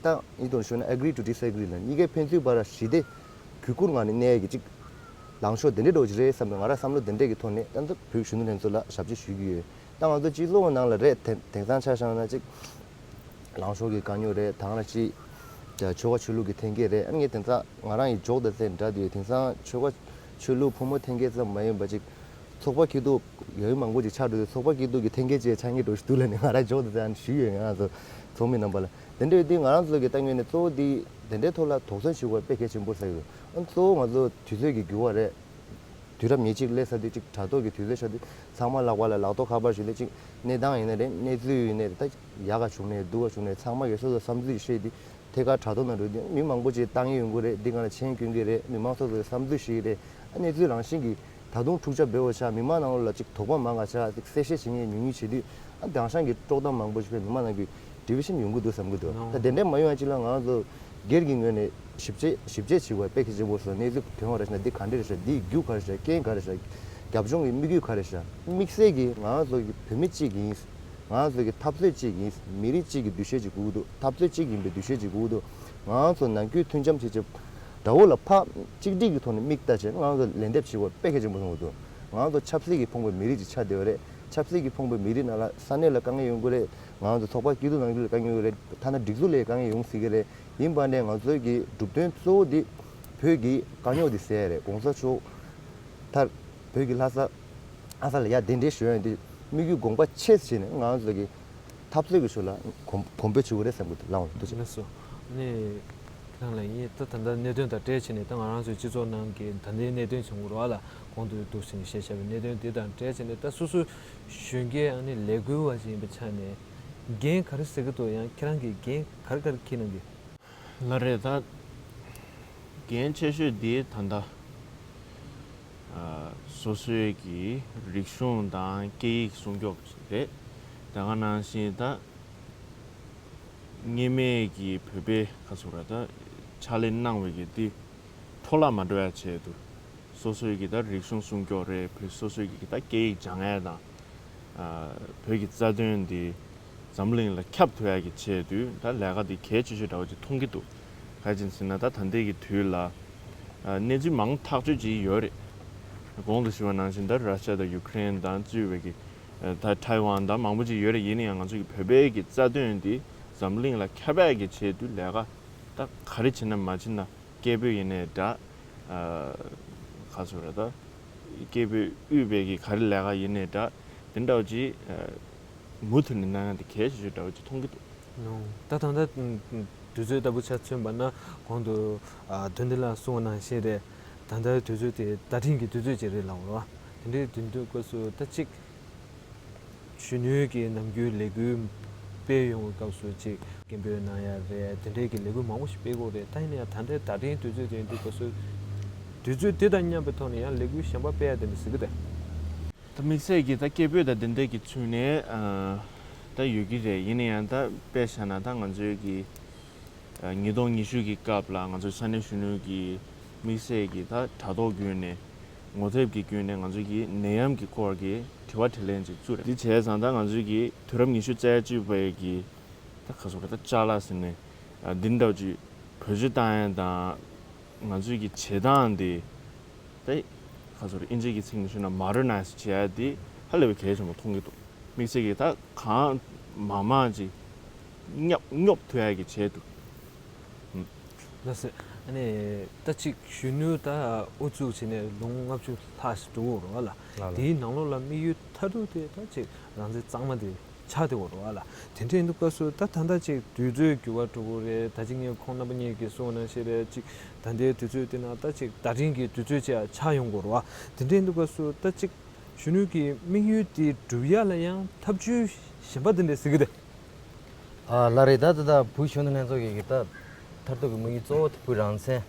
ད་ཡིན་དུས་ཞུ་ན་agree to disagree ལ་གཉིས་ཀའི་ཕན་ཚུན་བར་ཞི་བདེ་གུས་བཀུར་ངང་ནས་གནས་ཡག་གི་ཅིག་ལངས་ཕྱོགས་དེ་འདྲའི་འདྲ་བོ་ཅིག་རེད་བསམ་པའི་ང་རང་བསམ་བློ་དེ་འདྲས་ཀྱི་ཐོག་ནས་ད་ལྟ་བོད་གཞོན་ནུ་ལྷན་ཚོགས་ལ་ཞབས་ཕྱི་ཞུ་གི་ཡོད། ད་ང་ཚོ་སྤྱི་ཚོགས་ནང་ལ་རེད། དེང་དེང་སང་ཆ་བཞག་ན་ཅིག་ལངས་ཕྱོགས་ཀྱི་དཀའ་རྙོག་རེད། དེང་རབས་ཅིག་ཆོལ་ཁ་ཆོས་ལུགས་ཀྱི་འཐེན་འཁྱེར་རེད། ཨ་ནི་དེང་སང་ང་རང་ཡི་འཇོག་དང་ཚད་འདྲ་དེ་དེང་སང་ཆོལ་ཁ་ཆོས་ལུགས་ཕོ་མོ་འཐེན་འཁྱེར་ཙམ་མ་ཡིན་པ་ཅིག་ཚོགས་པ་སྐྱིད་སྡུག་ཡ་ཡུལ་མང་པོ་ཅིག་ཆགས་འགྲོ་དུས་ཚོགས་པ་སྐྱིད་སྡུག་གི་འཐེན་འཁྱེར་ཅིག་ཆགས་ངེས་འགྲོ་ཞིག་འདུག་ལ་ནི་ང་རང་འཇོག་དང་ཚད་ཞུས་ཡོད། ང་རང་ཚོ་ཚོགས་མི་རྣམ་པ་ལ་དེ་འདྲ་ཡོད་དུས་ང་རང་ཚོ་གི་ལྟ་ངན་ནས་གཙོ་བོ་དེ་དེ་འདྲའི་ཐོག་ལ་དོགས་ཟོན་བྱེད་དགོས་དཔེ་གལ་ཆེན་པོ་ཟེར་གི་འདུག་ཨ་ནི་གཙོ་བོ་ང་ཚོ་དུས་ཚོད་ཀྱི་འགྱུར་བ་རེད། དུས་རབས་ཉེར་གཅིག་སླེབས་ཚར་དུས་ཅིག་དྲ་ཐོག་གི་དུས་ཚོད་ཤར་དུས་ཚང་མ་ལག་པ་ལ་ལག་ཐོག་ཁ་པར་ཞིག་ལ་ཅིག་གནས་སྟངས་ཡིན་ན་རེད། གནས་ཚུལ་ཡིན་ན་རེད། ད་ཡག་ག་བྱུང་ནས་སྡུག་ག་བྱུང་ནས་ཚང་མ་གིས་སོ་སོ་བསམ་ཚུལ་བཤད་དུས་ཐད་ཀར་དྲ་ཐོག་ནང་འགྲོ་དུས་མི་མང་པོ་ཅིག་ལྟ་ངན་ཡོང་གི་རེད། འདི་སྒང་ལ་མཆན་སྐྱོན་གི་རེད། མི་མང་སོ་སོའི་བསམ་ཚུལ་བཤད་ཀྱི་རེད། ཨ་གནས་ཚུལ་རང་བཞིན་གྱིས་ད་དུང་འཁྲུག་ཆ་འབེལ་བ་ཆགས། མི་མང་ནང་ལོགས་ལ་ཅིག་དོགས་པ་མང་ག་ཆགས། ཅིག་གསལ་བཤད་བྱེད་མཁན་ཉུང་ཉུང་བྱེད་དུས་ཨ་དེང་སང་གི་དཀྲོག་གཏམ་མང་པོ་ཞིག་དཔེ་མི་མང་ནང་གི་division་ཡོང་གི་འདུག་བསམ་གི་འདུག་ད་དེ་འདྲ་མ་ཡོང་ཡ་ཅིག་ལ་ང་ཚོ་སྒེར་གྱི་ངོས་ནས་ཞིབ་དཔྱད་ཞིབ་དཔྱད་བྱེད་དགོས་དཔེ་གལ་ཆེན་པོ་སོང་། གནས་ཚུལ་དོན་བ་རེད་ཤག་འདི་ག་འདྲ་རེད་ཤག་འདིའི་རྒྱུ་ག་རེ་ཤག་རྐྱེན་ག་རེ་ཤག་རྒྱབ་ལྗོངས་ཀྱི་དམིགས་ཡུལ་ག་རེ་ཤག་དམིགས་བསལ་གྱིས་ང་ཚོ་གི་བོད་མི་གཅིག་ཡིན། ང་ཚོ་གི་འཐབ་རྩོད་གཅིག་ཡིན། མི་རིགས་གཅིག་གི་འདུ་ཤེས་གཅིག་དགོས་ཀྱི་འདུག་འཐབ་རྩོད་གཅིག་ཡིན་པའི་འདུ་ཤེས་གཅིག་དགོས་ཀྱི་འདུག་ང་ཚོ་ནང་ཁུལ་མཐུན་འཆམ་བྱེད་ཆེད་དགྲ་བོ་ལ་ཕར་གཅིག་སྒྲིལ་གྱི་ཐོག་ནས་མིག་ལྟ་བྱས་ང་ཚོ་ལན་འདེབས་བྱེད་དགོས་དཔེ་གལ་ཆེན་པོ་མཐོང་གི་འདུག་ང་ཚོ་ཆབ་སྲིད་ཀྱིས་ཕོངས་པའི་མི་རིགས་ཅིག་ཆགས་བསྡད་པ་རེད། ཆབ་སྲིད་ཀྱིས་ཕོངས་པའི་མི་རིགས་ནང་ལ་ས་གནས་ལ་དཀའ་ངལ་ཡོང་གི་རེད། ང་ཚོ་ཚོགས་པ་སྐྱིད་སྡུག་ནང་ཁུལ་ལ་དཀའ་ངལ་ཡོང་གི་རེད། ཐ་ན་སྒྲིག་འཛུགས་ལ་དཀའ་ངལ་ཡོང་སྲིད་ཀྱི་རེད། ཡིན་པ་ནས་ང་ཚོའི་གི་གྲུབ་དོན་གཙོ་བོ་འདི་བོད་ཀྱི་དཀའ་རྙོག་འདི་སེལ་ཡ་རེད། གོང་ས་མཆོག་མཐར་བོད་ཀྱི་ལྷ་ས་ཨ་ས་ལ་ཡ་གདན་འདྲེན་ཞུ་ཡ་འདི་དམིགས་ཡུལ་དགོངས་པ་ཆེ་ཙམ་བྱས་ནས་ང་ཚོ་གི་འཐབ་རྩོད་ཀྱི་ཕྱོགས་ལ་གོམ་གོམ་སྤོས་བྱེད་དགོས་རེད་བསམ་གྱི་འདུག་ལགས་འོང་། ཐུགས་རྗེ་ཆེ། ལགས་སོ། ཨ་ནི་ཁྱེད་རང་ལ་ཡིན་ད་ད་ལྟ་གནད་དོན་དང་འབྲེལ་བྱས་ནས་ད་ང་རང་ཚོའི་སྤྱི་ཚོགས་ནང་གི་ད་ལྟའི་གནད་དོན་བྱུང་དགོས་རེད་པ་ལགས། གོང་དུ་འདུག་ཟིན་བཤད་བྱ་བའི་གནད་དོན་དེ་དང་འབྲེལ་བྱས་ནས་ད་སོ་སོ་གཞོན་སྐྱེས་ཨ་ནི་ལས་འགུལ་བ་ཞིག་ཡིན་པའི་ཆ་ནས་འགན་ག་རེ་ཟེར་གྱི་འདུག་ཡང་ཁྱེད་རང་གིས་འགན་ག་རེ་ག་རེ་འཁྱེར་གནང་གི་ལགས་རེད། ད་འགན་ཆེ་ཤོས་འདི་ད་ལྟ་ ཨ། སོ་སོའི་གི་རིག་གཞུང་དང་སྐད་ཡིག་སྲུང་སྐྱོབ་རེད། ད་ག་ནང་བཞིན་ད་སྔོན་མའི་གི་བོད་པའི་ག་ཟེར་ར། ད་ཕྱག་ལས་གནང་བའི་གི་དེ་འཕྲོ་བརླག་མ་འགྲོ་ཡ་ཆེད་དུ། སོ་སོའི་གི་ད་རིག་གཞུང་སྲུང་སྐྱོབ་རེད། བོད་སོ་སོའི་གི་ད་སྐད་ཡིག་སྦྱང་ཡ་དང་། ཨ། བོད་ཀྱི་རྩ་དོན་འདི་འཛམ་གླིང་ལ་ཁྱབ་ཐུབ་ཡ་གི་ཆེད་དུ་ད་ལས་ཀ་འདི་གལ་ཆེ་ཤོས་འདྲ་བོ་ཅིག་མཐོང་གི་འདུག་ག་རེ་ཡིན་ཟེར་ན། ད་ད་ལྟའི་གི་དུས་ལ། ཨ། གནས་ཚུལ་མང་ཐག་གཅོད་ཅིག་ཡོད་རེད། གོང་དུ་ཞུས་པ་ནང་བཞིན་ད་ར་ཤ་དང་ཡུ་ཀེ་རེན་དང་གཙོས་པའི་གི། ཨ། ད་ཐའེ་ཝན་དང་མང་པོ་ཅིག་ཡོད་རེད། ཡིན་ན་ཡང་ང་ཚོ་གི་བོད་པའི་གི་རྩ་དོན་འདི་འཛམ་གླིང་ལ་ཁྱབ་ཡ་གི་ཆེད་དུ་ལས་ཀ་ད་ག་རེ་བྱེད་ན་མ་བྱེད་ན། སྐད་འབོད་ཡིན་ནའི་འདྲ། ཨ། ག་ཟེར་ར། ད་སྐད་འབོད་དབུས་པའི་གི་ག་རེ་ལས་ཀ་ཡིན་ནའི་འདྲ། དེ་འདྲ་བོ་ཅིག་ཨ། མུ་མཐུད་ནས་གནང་ཡ་དེ་གལ་ཆེ་ཤོས་འདྲ་བོ་ཅིག་མཐོང་གི་འདུག་ད་ད་ལྟ་དུས་ཚོད་ལྟ་བུ་ཆ་མཚོན་པ་ན། གོང་དུ་ཨ། དོན་ལྡན་ལགས་གསུངས་པ་ནང་བཞིན་རེད། ད་ལྟ་དུས་ཚོད་དེ་བརྡ་འཕྲིན་གྱི་དུས་ཚོད་ཅིག་རེད་ལབ་དགོས་རེད་བ། དེ་འདྲའི་དུས་ཚོད་སྐབས་སུ་ད་ཅིག་གཞོན་ནུའི་གི་ནམ་རྒྱུན་ལས་འགུལ་སྤེལ་ཡོང་བའི་སྐབས་སུ་ཅིག་སྐད་འབོད་གནང་ཡ་རེད། དེ་འདྲའི་གི་ལས་འགུལ་མང་པོ་ཞིག་སྤེལ་དགོས་རེད། ད་ཡིན་ན་ཡང་ད་ལྟའི་བརྡ་འཕྲིན་དུས་ཚོད་དེ་ཡིན་དུས་སྐབས་སུ་དུས་ཚོད་དེ་དང་མཉམ་པའི་ཐོག་ནས་ཡང་ལས་འགུལ་གཞན་པ་སྤེལ་ཡ་དེ་འདྲ་ཟེར་གི་རེད། ད་དམིགས་བསལ་གྱི་ད་སྐད་འབོད་དང་དེ་འདྲའི་གི་ཚུལ་ནས། ཨ། ད་ཡོད་ཀྱི་རེད། ཡིན་ན་ཡང་ད་དཔེ་བཞག་ན་ད་ང་ཚོའི་གི། ཨ། ཉིས་སྟོང་ཉི་ཤུ་གི་སྐབས་ལ་ང་ཚོའི་ས་གནས་གཞོན་ནུ་གི་དམིགས་བསལ་གྱི་ད་དྲ་ཐོག་བརྒྱུད་ནས་ངོ་དེབ་ཀྱི་བརྒྱུད་ནས་ང་ཚོའི་གི་ནད་ཡམས་ཀྱི་སྐོར་གྱི་དྲི་བ་དྲིས་ལན་ཅིག་བཙུགས་རེད། འདི་བྱས་ཙང་ད་ང་ཚོའི་གི་དུས་རབས་ཉི་ཤུ་རྩ་གཅིག་པའི་གི་ད་ག་ཟེར་ར། ད་ཅ་ལག་ཟེར་ནས། ཨ། འདི་འདྲ་བོ་ཅིག་བེད་སྤྱོད་བཏང་ཡ་དང་། ང་ཚོའི་གི་བྱེད་སྟངས་འདི་ད་ག་ཟེར་ར། ཨིན་ཇིའི་གི་ཚིག་ནས་ཞུས་ན་མོ་ཌར་ནའི་ཛི་བྱེད་ཡ་འདི་ཧ་ལས་པའི་གལ་ཆེན་པོ་མཐོང་གི་འདུག་དམིགས་བསལ་གྱི་ད་གང་མང་མང་ཅིག་སྙོབ་སྙོབ་ཐུབ་ཡ་གི་ཆེད་དུ། ལགས་སོ། ཨ་ནི་ད་ཅིག་གཞོན་ནུ་ད་དབུ་བཙུགས་བྱས་ནས་ལོ་ངོ་ལྔ་བཅུ་ལྷག་ཞིག་འགྲོ་གི་ཡོད་རེད་བ་ལ། ལགས་ལགས། དེའི་ནང་ལོགས་ལ་དམིགས་ཡུལ་མཐར་ཐུག་དེ་ད་ཅིག་རང་བཙན་གཙང་མ་དེ་ཆགས་བསྡད་ཡོད་རེད་བ་ལ། དེ་འདྲ་ཡིན་དུས་སྐབས་སུ་ད་ད་ལྟ་ཅིག་དུས་ཚོད་འགྱུར་བ་འགྲོ་གི་རེད། ད་ཅིག་ངས་ཁོང་རྣམ་པ་གཉིས་ཀྱིས་གསུངས་པ་ནང་བཞིན་རེད། ཅིག་ད་ལྟའི་དུས་ཚོད་དེ་ན་ད་ཅིག་བརྡ་འཕྲིན་གྱི་དུས་ཚོད་ཅིག་ཆགས་ཡོང་གི་ཡོད་རེད་བ། དེ་འདྲ་ཡིན་དུས་སྐབས་སུ་ད་ཅིག་གཞོན་ནུ་གི་དམིགས་ཡུལ་དེ་འགྲུབ་ཡ་ལ་ཡང་ཐབས་ཇུས་གཞན་པ་དེ་འདྲ་ཟེར་གི་རེད། ཨ། ལགས་རེད། ད་ད་ད་བོད་གཞོན་ནུ་ལྷན་ཚོགས་ཀྱི་གི་ད་མཐར་ཐུག་གི་དམིགས་ཡུལ་གཙོ་བོ་དེ་བོད་རང་བཙན་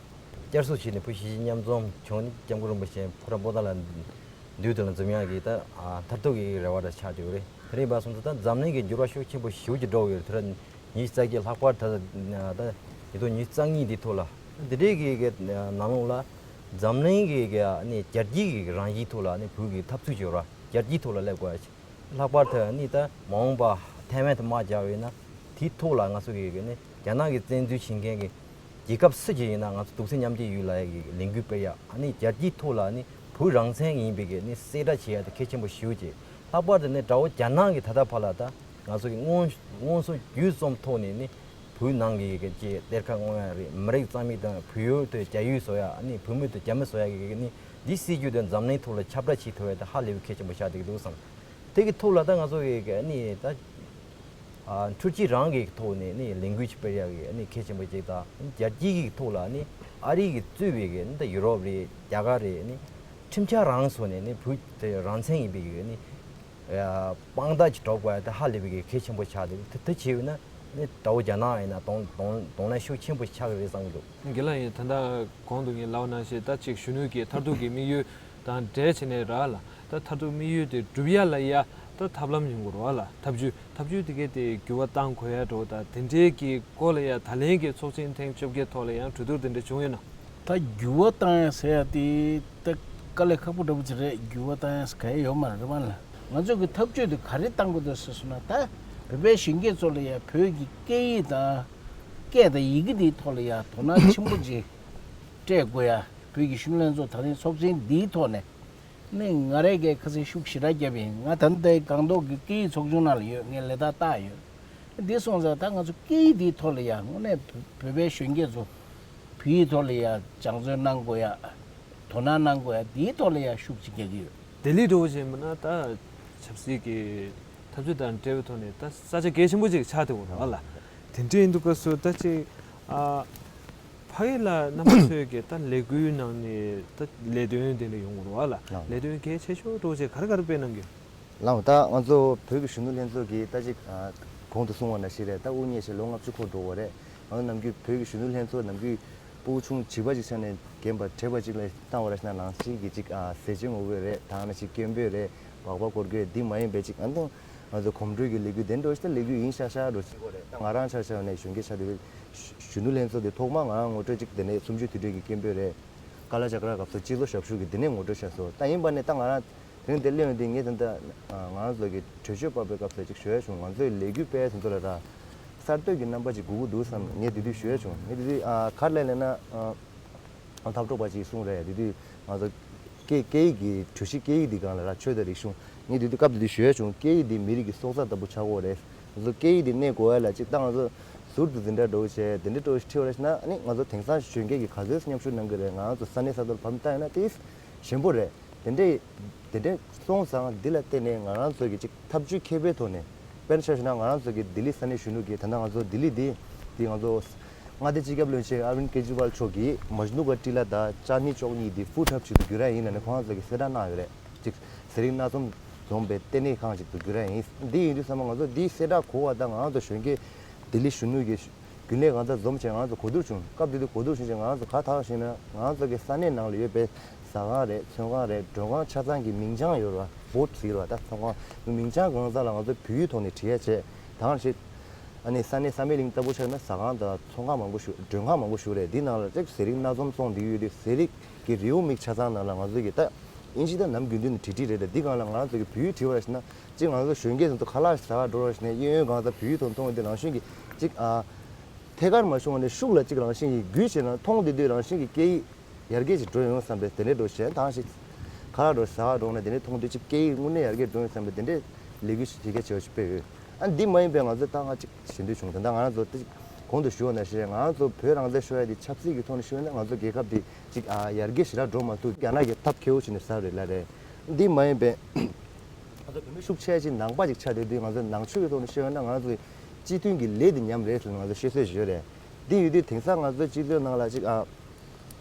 བསྐྱར་གསོ་བྱས་ནས་བོད་གཞིས་བྱེས་མཉམ་འཛོམས་བྱུང་ནས་སྐྱབས་མགོན་རིན་པོ་ཆེ་ཕོ་བྲང་པོ་ཏ་ལ་མདུན་དུ་ལ་འཛོམས་ཡག་གི་ད། ཨ། མཐར་ཐུག་གི་རེ་བ་འདྲ་ཆགས་བསྡད་ཡོད་རེད། དེ་རིང་བར་སོང་ཙང་ད་འཛམ་གླིང་གི་འགྱུར་བ་ཤུགས་ཆེན་པོ་ཞེ་པོ་ཅིག་འགྲོ་གི་ཡོད་རེད། དུས་རབས་ཉི་ཤུ་རྩ་བརྒྱད། ལྷག་པར་ད་ད་ཉིས་སྟོང་ཉི་ཤུ་རྩ་གཉིས་འདིའི་ཐོག་ལ། དེ་འདྲའི་གི་གི་ནང་ལོགས་ལ་འཛམ་གླིང་གི་གི་ཨ་ནི་རྒྱལ་སྤྱིའི་གི་རང་བཞིན་ཐོག་ལ་ཨ་ནི་བོད་ཀྱི་འཐབ་རྩོད་བྱེད་ར། རྒྱལ་སྤྱིའི་ཐོག་ལ་སླེབས་དགོས་ཡ་ཅིག་ལྷག་པར་དུ་ཨ་ནི་ད་མ་འོངས་པ་ཐའེ་ཝན་དུ་དམག་རྒྱག་པ་ཡིན་ན། དེའི་ཐོག་ལ་ང་ཚོ་གི་གི་ནི་རྒྱ་ནག་གི་བཙན་འཛུལ་བྱེད་མཁན་གི་རྒྱལ་ཁབ་སུ་ཞིག་ཡིན་ན་ང་ཚོ་གདུང་སེམས་མཉམ་སྐྱེད་ཡོད་ལབ་ཡ་གི་ལས་འགུལ་སྤེལ་ཡ། ཨ་ནི་རྒྱལ་སྤྱིའི་ཐོག་ལ་ཨ་ནི་བོད་རང་བཙན་ཡིན་པའི་གི་ནི་གསལ་བསྒྲགས་བྱེད་ཡ་དེ་གལ་ཆེན་པོ་ཞེ་པོ་ཅིག་ལྷག་པར་དུ་ནི་དགྲ་བོ་རྒྱ་ནག་གིས་ད་ལྟ་བར་ལ་ད་ང་ཚོ་གི་མངོན་མངོན་སུམ་བརྒྱུད་གསུམ་ཐོག་ནས་ནི་བོད་ནང་གི་གི་ཅིག་གཏེར་ཁ་སྔོག་ཡ་རེད། མི་རིགས་རྩ་མེད་དང་། བོད་ཡུལ་དེ་རྒྱ་ཡུལ་བཟོ་ཡ། ཨ་ནི་བོད་མི་དེ་རྒྱ་མི་བཟོ་ཡ་གི་གི་ནི་འདི་སྲིད་ཇུས་དེ་འཛམ་གླིང་ཐོག་ལ་ཁྱབ་བསྒྲགས་བྱེད་ཐུབ་ཡ་དེ་ཧ་ལས་པའི་གལ་ཆེན་པོ་ཆགས་བསྡད་ཀྱི་འདུག་བསམ། དེ་གི་ཐོག་ལ་ད་ང་ཚོ་གི་གི་ནི་ད་ཨ་འཕྲུལ་ཆས་རང་གི་ཐོག་ནས་ནི་ལས་འགུལ་ཅིག་སྤེལ་ཡག་གི་ནི་གལ་ཆེན་པོ་ཅིག་དང་། རྒྱལ་སྤྱི་གི་ཐོག་ལ་ནི་ཨ་རི་གིས་གཙོས་པའི་གི་ནི་ད་ཡུ་རོབ་རེད། རྒྱ་གར་རེད། ནི་ཁྲིམས་འཆར་རང་བཟོ་ནས་ནི་བོད་དེ་རང་བཙན་ཡིན་པའི་གི་ནི་ཨ་དཔང་རྟགས་ཅིག་སྒྲོག་དགོས་ཡ་དེ་ཧ་ལས་པའི་གི་གལ་ཆེན་པོ་ཆགས་འདུག་དེ་དེ་བྱས་ཡོད་ན་ནི་དགྲ་བོ་རྒྱ་ནག་ཡིན་ན་གདོང་གདོང་གདོང་ལེན་ཤུགས་ཆེན་པོ་ཆགས་ཀྱི་རེད་བསམ་གྱི་འདུག་རྒན་ལགས། ཡིན་ད་ལྟ་གོང་དུ་ངས་ལབ་པ་ནང་བཞིན་ད་ཅིག་གཞོན་ནུ་གི་མཐར་ཐུག་གི་དམིགས་ཡུལ་དང་འབྲེལ་བྱས་ནས་ར་ལ། ད་མཐར་ཐུག་དམིགས་ཡུལ་དེ་འགྲུབ་ཡ་ལ་ཡ་ད་ཐབས་ལམ་ཡོང་དགོས་རེད་བ་ལ། ཐབས་ཇུས་ཐབས་ཇུས་དེ་གའི་དེ་འགྱུར་བ་གཏང་དགོས་ཡ་འགྲོ། ད་དེ་འདྲའི་གི་སྐོར་ལ་ཡ་ད་ལན་གྱི་ཚོགས་ཆེན་ཐེངས་བཅོ་བརྒྱད་ཐོག་ལ་ཡང་གྲོས་བསྡུར་དེ་འདྲ་བྱུང་ཡོད་ན། ད་འགྱུར་བ་གཏང་ཡ་ཟེར་ཡ་དེ་ད་དཀའ་ལས་ཁག་པོ་འདྲ་པོ་ཅིག་རེད། འགྱུར་བ་གཏང་ཡ་ཟེར་ག་ཡ་ཡོད་མ་རེད་བ་ལ། ང་ཚོ་གི་ཐབས་ཇུས་དེ་ག་རེ་གཏང་དགོས་འདུག་ཟེར་སོང་ན། ད་བོད་པའི་གཞོན་སྐྱེས་ཚོ་ལ་ཡ་བོད་ཀྱི་སྐད་ཡིག་དང་སྐད་དང་ཡི་གེ་དེའི་ཐོག་ལ་ཡ་དོ་སྣང་ཆེན་པོ་ཅིག་སྤྲད་དགོས་ཡ། བོད་ཀྱི་གཞོན་ནུ་ལྷན་ཚོགས་ད་རིང་ཚོགས་ཆེན་འདིའི་ཐོག་ནས་ནི་ང་རང་གིས་ཁ་སང་ཤུགས་ཞེ་དྲག་བརྒྱབ་ཡིན། ང་ད་ལྟའི་སྒང་ཏོག་གི་སྐད་ཡིག་ཚོགས་ཆུང་ནང་ལ་ཡོད། ངས་ལས་རྟགས་བཏགས་ཡོད། འདི་སོང་ཙང་ད་ང་ཚོ་སྐད་ཡིག་འདིའི་ཐོག་ལ་ཡ་དངོས་གནས་བོད་བོད་པའི་གཞོན་སྐྱེས་ཚོ་བོད་ཡིག་ཐོག་ལ་ཡ་སྦྱང་བརྩོན་གནང་དགོས་ཡ། དོ་སྣང་གནང་དགོས་ཡ། འདིའི་ཐོག་ལ་ཡ་ཤུགས་ཅིག་རྒྱག་གི་ཡོད། ལྡི་ལི་འགྲོ་བཞིན་པ་ན་ད་ཆབ་སྲིད་ཀྱི་འཐབ་རྩོད་དང་འབྲེལ་བའི་ཐོག་ནས་ད་ས་ཆ་གལ་ཆེན་པོ་ཅིག་ཆགས་བསྡད་ཡོད་རེད་བ་ལ། དེ་འདྲ་ཡིན་དུས་སྐབས་སུ་ད་ཅིག་ཨ་ཕ་གི་ལ་རྣམ་པ་ཚོས་ཀྱི་ད་ལས་འགུལ་ནང་ནས་ད་ལས་དོན་དེ་འདྲ་ཡོང་གི་རེད་བ་ལ། ལགས། ལས་དོན་གལ་ཆེ་ཤོས་འགྲོ་བྱས་ག་རེ་ག་རེ་སྤེལ་གནང་གི་ཡོད། ལགས། ད་ང་ཚོ་བོད་ཀྱི་གཞོན་ནུ་ལྷན་ཚོགས་ཀྱིས་ད་ཅིག་ཨ་གོང་དུ་གསུངས་པ་ནང་བཞིན་རེད། ད་དབུ་བརྙེས་བྱས་ལོ་ལྔ་བཅུ་འཁོར་འགྲོ་བ་རེད། ང་ཚོ་ནམ་རྒྱུན་བོད་ཀྱི་གཞོན་ནུ་ལྷན་ཚོགས་ནམ་རྒྱུན་ ཕྲུ་གུ་ཆུང་བྱིས་པ་ཅིག་ཆགས་ནས་རྒན་པ་བགྲེས་པ་ཅིག་ལ་བཏང་བ་རེད་ཟེར་ན། ནང་བཞིན་གྱི་ཅིག་ཨ་ཟས་བཅད་ངོ་རྒོལ་རེད། ད་ནང་བཞིན་སྐད་འབོད་རེད། སྦག་སྦག་སྐོར་སྐྱོད་འདི་མ་ཡིན་པའི་ཅིག་ཨ་ནི་ང་ཚོ་གོམ་བགྲོད་ཀྱི་ལས་འགུལ་དེ་འགྲོ་ཞིག་ད་ལས་འགུལ་ཡིན་ཤག་ཤག་འགྲོ་ཅིག་གོ་རེད། ད་ང་རང་ཆ་བཞག་ནས་གཞོན་སྐྱེས་ཆགས་དུས་གཞོན་ནུ་ལྷན་ཚོགས་དེ་ཐོག་མ་ང་རང་ངོ་སྤྲོད་ཅིག་དེ་ནས་གསུམ་བཅུའི་དུས་དྲན་གྱི་སྐད་འབོད་རེད། ཀ་ལ་ཅ་ཀ་ར་སྐབས་སུ་སྤྱི་ཚོགས་ཞབས་ཞུ་གི་དེ་ནས་ངོ་སྤྲོད་བྱས་སོང་། ད་ཡིན་པ་ནས་ད་ང་རང་དེ་རིང་འདིར་སླེབས་ཡོང་དུས་ངས་ད་ལྟ་ང་རང་ཚོ་གི་གྲོས་ཆོད་ཕབ་པའི་སྐབས་སུ་ཅིག་ཞུ་ཡ་བྱུང་། ང་ཚོའི་ལས་འགུལ་སྤེལ་དེ་ཚོ་ལ་ར་གསར་གཏོད་ཀྱི་རྣམ་པ་ཅིག་དགོས་ཀྱི་འདུག་བསམ། ངས་དེ་དུས་ཞུ་ཡ་བྱུང་། ངས་དེ་དུས་ཨ་ག་རེ་ལབ་ན་ཨ་འཐབ་གྲོགས་པ་ཅིག་གསུངས་རེད། དེ་དུས་ང་ཚོ་སྐད་སྐད་ཡིག་གི་གྲོས་གཞི་སྐད་ཡིག་འདི་སྒང་ལ་ར་ཆོས་དང་རིག་གཞུང་། ངས་དེ་དུས་སྐབས་དེ་དུས་ཞུ་ཡ་བྱུང་། སྐད་ཡིག་འདི་མི་རིགས་ཀྱི་སྲོག་རྩ་ལྟ་བུ་ཆགས་ཀྱི་ཡོད་རེད། ང་ཚོ་སྐད་ཡིག་འདི་གནས་དགོས་ཡ་ལ་ཅིག་ད་ང་ཚོ་ཟུར་དུ་འཛིན་གྲྭ་འགྲོ་བྱས་དེ་འདྲའི་འགྲོ་ཁྲིད་པ་རེད་ཟེར་ན། ཨ་ནི་ང་ཚོ་དེང་སང་གཞོན་སྐྱེས་ཀྱིས་ག་ཚོད་མཉམ་ཞུགས་གནང་གི་རེད། ང་ཚོ་ས་གནས་ས་ཐོག་ལ་ཕབ་བཏང་ཡོད་ན་དེ་ཞན་པོ་རེད། དེ་འདྲའི་དེ་འདྲའི་སོང་ཙང་འདི་ལ་བརྟེན་ནས་ང་རང་ཚོ་གི་ཅིག་ཐབས་ཇུས་མཁས་པའི་ཐོག་ནས། དཔེར་ན་ཆ་བཞག་ན་ང་རང་ཚོ་གི་ལྡི་ལི་ས་གནས་གཞོན་ནུ་གི་ད་ལྟ་ང་ཚོ་ལྡི་ལི་འདི་འདི་ང་ཚོ་མངའ་སྡེ་སྤྱི་ཁྱབ་བློན་ཆེན་ཨ་ར་བིན་ཀེ་ཇི་ཝལ་མཆོག་གིས་མཇ་ནུ་ག་ཊི་ལ་དང་ཅ་ནི་ཅོག་གཉིས་འདི་ཧྥུ་ཐབ་ཅིག་ཏུ་འགྱུར་ཡ་ཡིན་ལབ་ནས་ཁོང་རང་ཚོ་གི་གསལ་བསྒྲགས་གནང་ཡོད་རེད། ཅིག་ཟས་རིགས་སྣ་འཛོམས་འཛོམས་པའི་ལྟེ་གནས་ཁང་ཅིག་ཏུ་འགྱུར་ཡ་ཡིན། འདི་ཡིན་དུས་ཙམ་པ་ང་ཚོ་འདིའི་གསལ་བསྒྲགས་གོ་བ་དང་ང་རང་ཚོ་གཞོན་སྐྱེས་ལྡི་ལི་གཞོན་ནུ་གི་རྒྱུན་ལས་གང་ཙམ་འཛོམས་བྱས་ང་རང་ཚོ་གོ་བསྡུར་བྱུང་། སྐབས་དེ་དུས་གོ་བསྡུར་བྱུང་བྱས་ང་རང་ཚོ་ག་ཐག་བཞེས་ན། ང་རང་ཚོ་གི་ས་གནས་ནང་ལ་ཡོད་པའི་ཟ་ཁང་རེད། ཚོང་ཁང་རེད། མགྲོན་ཁང་ཆ་ཚང་གི་མིང་བྱང་ཡོད་རེད་བ། བོར་ཌི་ཟེར་བ། ད་ཚོང་ཁང་མིང་བྱང་གང་ཚང་ལ་ང་ཚོ་བོད་ཡིག་ཐོག་ནས་བྲིས་ཡ་བྱས། ད་ག་ནང་བཞིན་ཨ་ནི་ས་གནས་བསམ་ཡས་གླིང་ལྟ་བུ་ཆགས་ན་ཟ་ཁང་དང་ཚོང་ཁང་མང་པོ་ཞིག་མགྲོན་ཁང་མང་པོ་ཞིག་རེད། འདི་ནང་ལ་ཅིག་ཟས་རིགས་སྣ་འཛོམས་བཙོང་བསྡད་ཡོད་དུས་ཟས་རིགས་ཀྱི་རེའུ་མིག་ཆ་ཚང་ནང་ལ་ང་ཚོ་གི་ད་ཨིན་ཇི་དང་ནམ་རྒྱུན་དུ་ནས་བྲིས་བྲིས་རེད་དེ། འདི་སྒང་ལ་ང་རང་ཚོ་གི་བོད་ཡིག་བྲིས་པ་རེད་ཟེར་ན། གཅིག་ང་ཚོ་གཞོན་སྐྱེས་ཚོ་ཁ་ལག་ཟ་ག་འགྲོ་རོགས་ཟེར་ནས་གཡས་གཡོན་གང་ཚ་བོད་ཡིག་ཐོག་མཐོང་དེ་རང་བཞིན་གྱིས་གཅིག་ཨ་ཐད་ཀར་མ་བྱུང་བ་ནས་ཤུགས་ལ་གཅིག་རང་བཞིན་གྱིས་རྒྱུས་ཆེ་ན་མཐོང་བསྡད་དུས་རང་བཞིན་གྱིས་སྐད་ཡིག་ཡར་རྒྱས་ཅིག་འགྲོ་ཡོང་བསམ་པའི་དེ་འདྲའི་འགྲོ་བྱས། ད་ག་ཞིག་ཁ་ལག་འགྲོ་ཟ་ག་འགྲོ་ནས་དེ་འདྲའི་མཐོང་དུས་གཅིག་སྐད་ཡིག་དངོས་གནས་ཡར་རྒྱས་འགྲོ་ཡོང་བསམ་པའི་དེ་འདྲའི་ལས་འགུལ་ཞིག་བྱེད་གལ་ཆེ་བ་ཞིག་སྤེལ་ཡོད། ཨ་འདི་མ་ཡིན་པའི་ང་ཚོ་ད་ང་གཅིག་ཞེ་འདོད་བྱུང་། ད་ལྟ་ང་རང་ཚོ་དེ་གོང་དུ་ཞུས་པ་ནང་བཞིན་ང་རང་ཚོ་བོད་རང་བཙན་ཤོར་ཡ་དེ་ཆབ་སྲིད་ཀྱི་ཐོག་ནས་ཤོར་ན་ང་ཚོ་རྒྱལ་ཁབ་དེ་གཅིག་ཨ་ཡར་རྒྱས་ཞེ་དྲག་འགྲོ་མ་ཐུབ། རྒྱ་ནག་གིས་ཐབས་མཁས་པོ་བྱས་ནས་ཟ་རེད་ལབ་རེད། འདི་མ་ཡིན་པའི་ང་ཚོ་བོད་མི་ཤུགས་ཆེ་ཅིག་ནང་པ་ཅིག་ཆགས་བསྡད་དུས་ང་ཚོ་ནང་ཆོས་ཀྱི་ཐོག་ནས་ཤོད་ན་ང་ཚོ་སྤྱི་མཐུན་གྱི་ལས་དེ་ཉམས་རེད་ཟེར་ང་ཚོ་བཤད་སྲོལ་ཞིག་ཡོད་རེད། འདི་ཡོད་དུས་དེང་སང་ང་ཚོ་སྤྱི་ཚོགས་ནང་ལ་ཅིག་ཨ།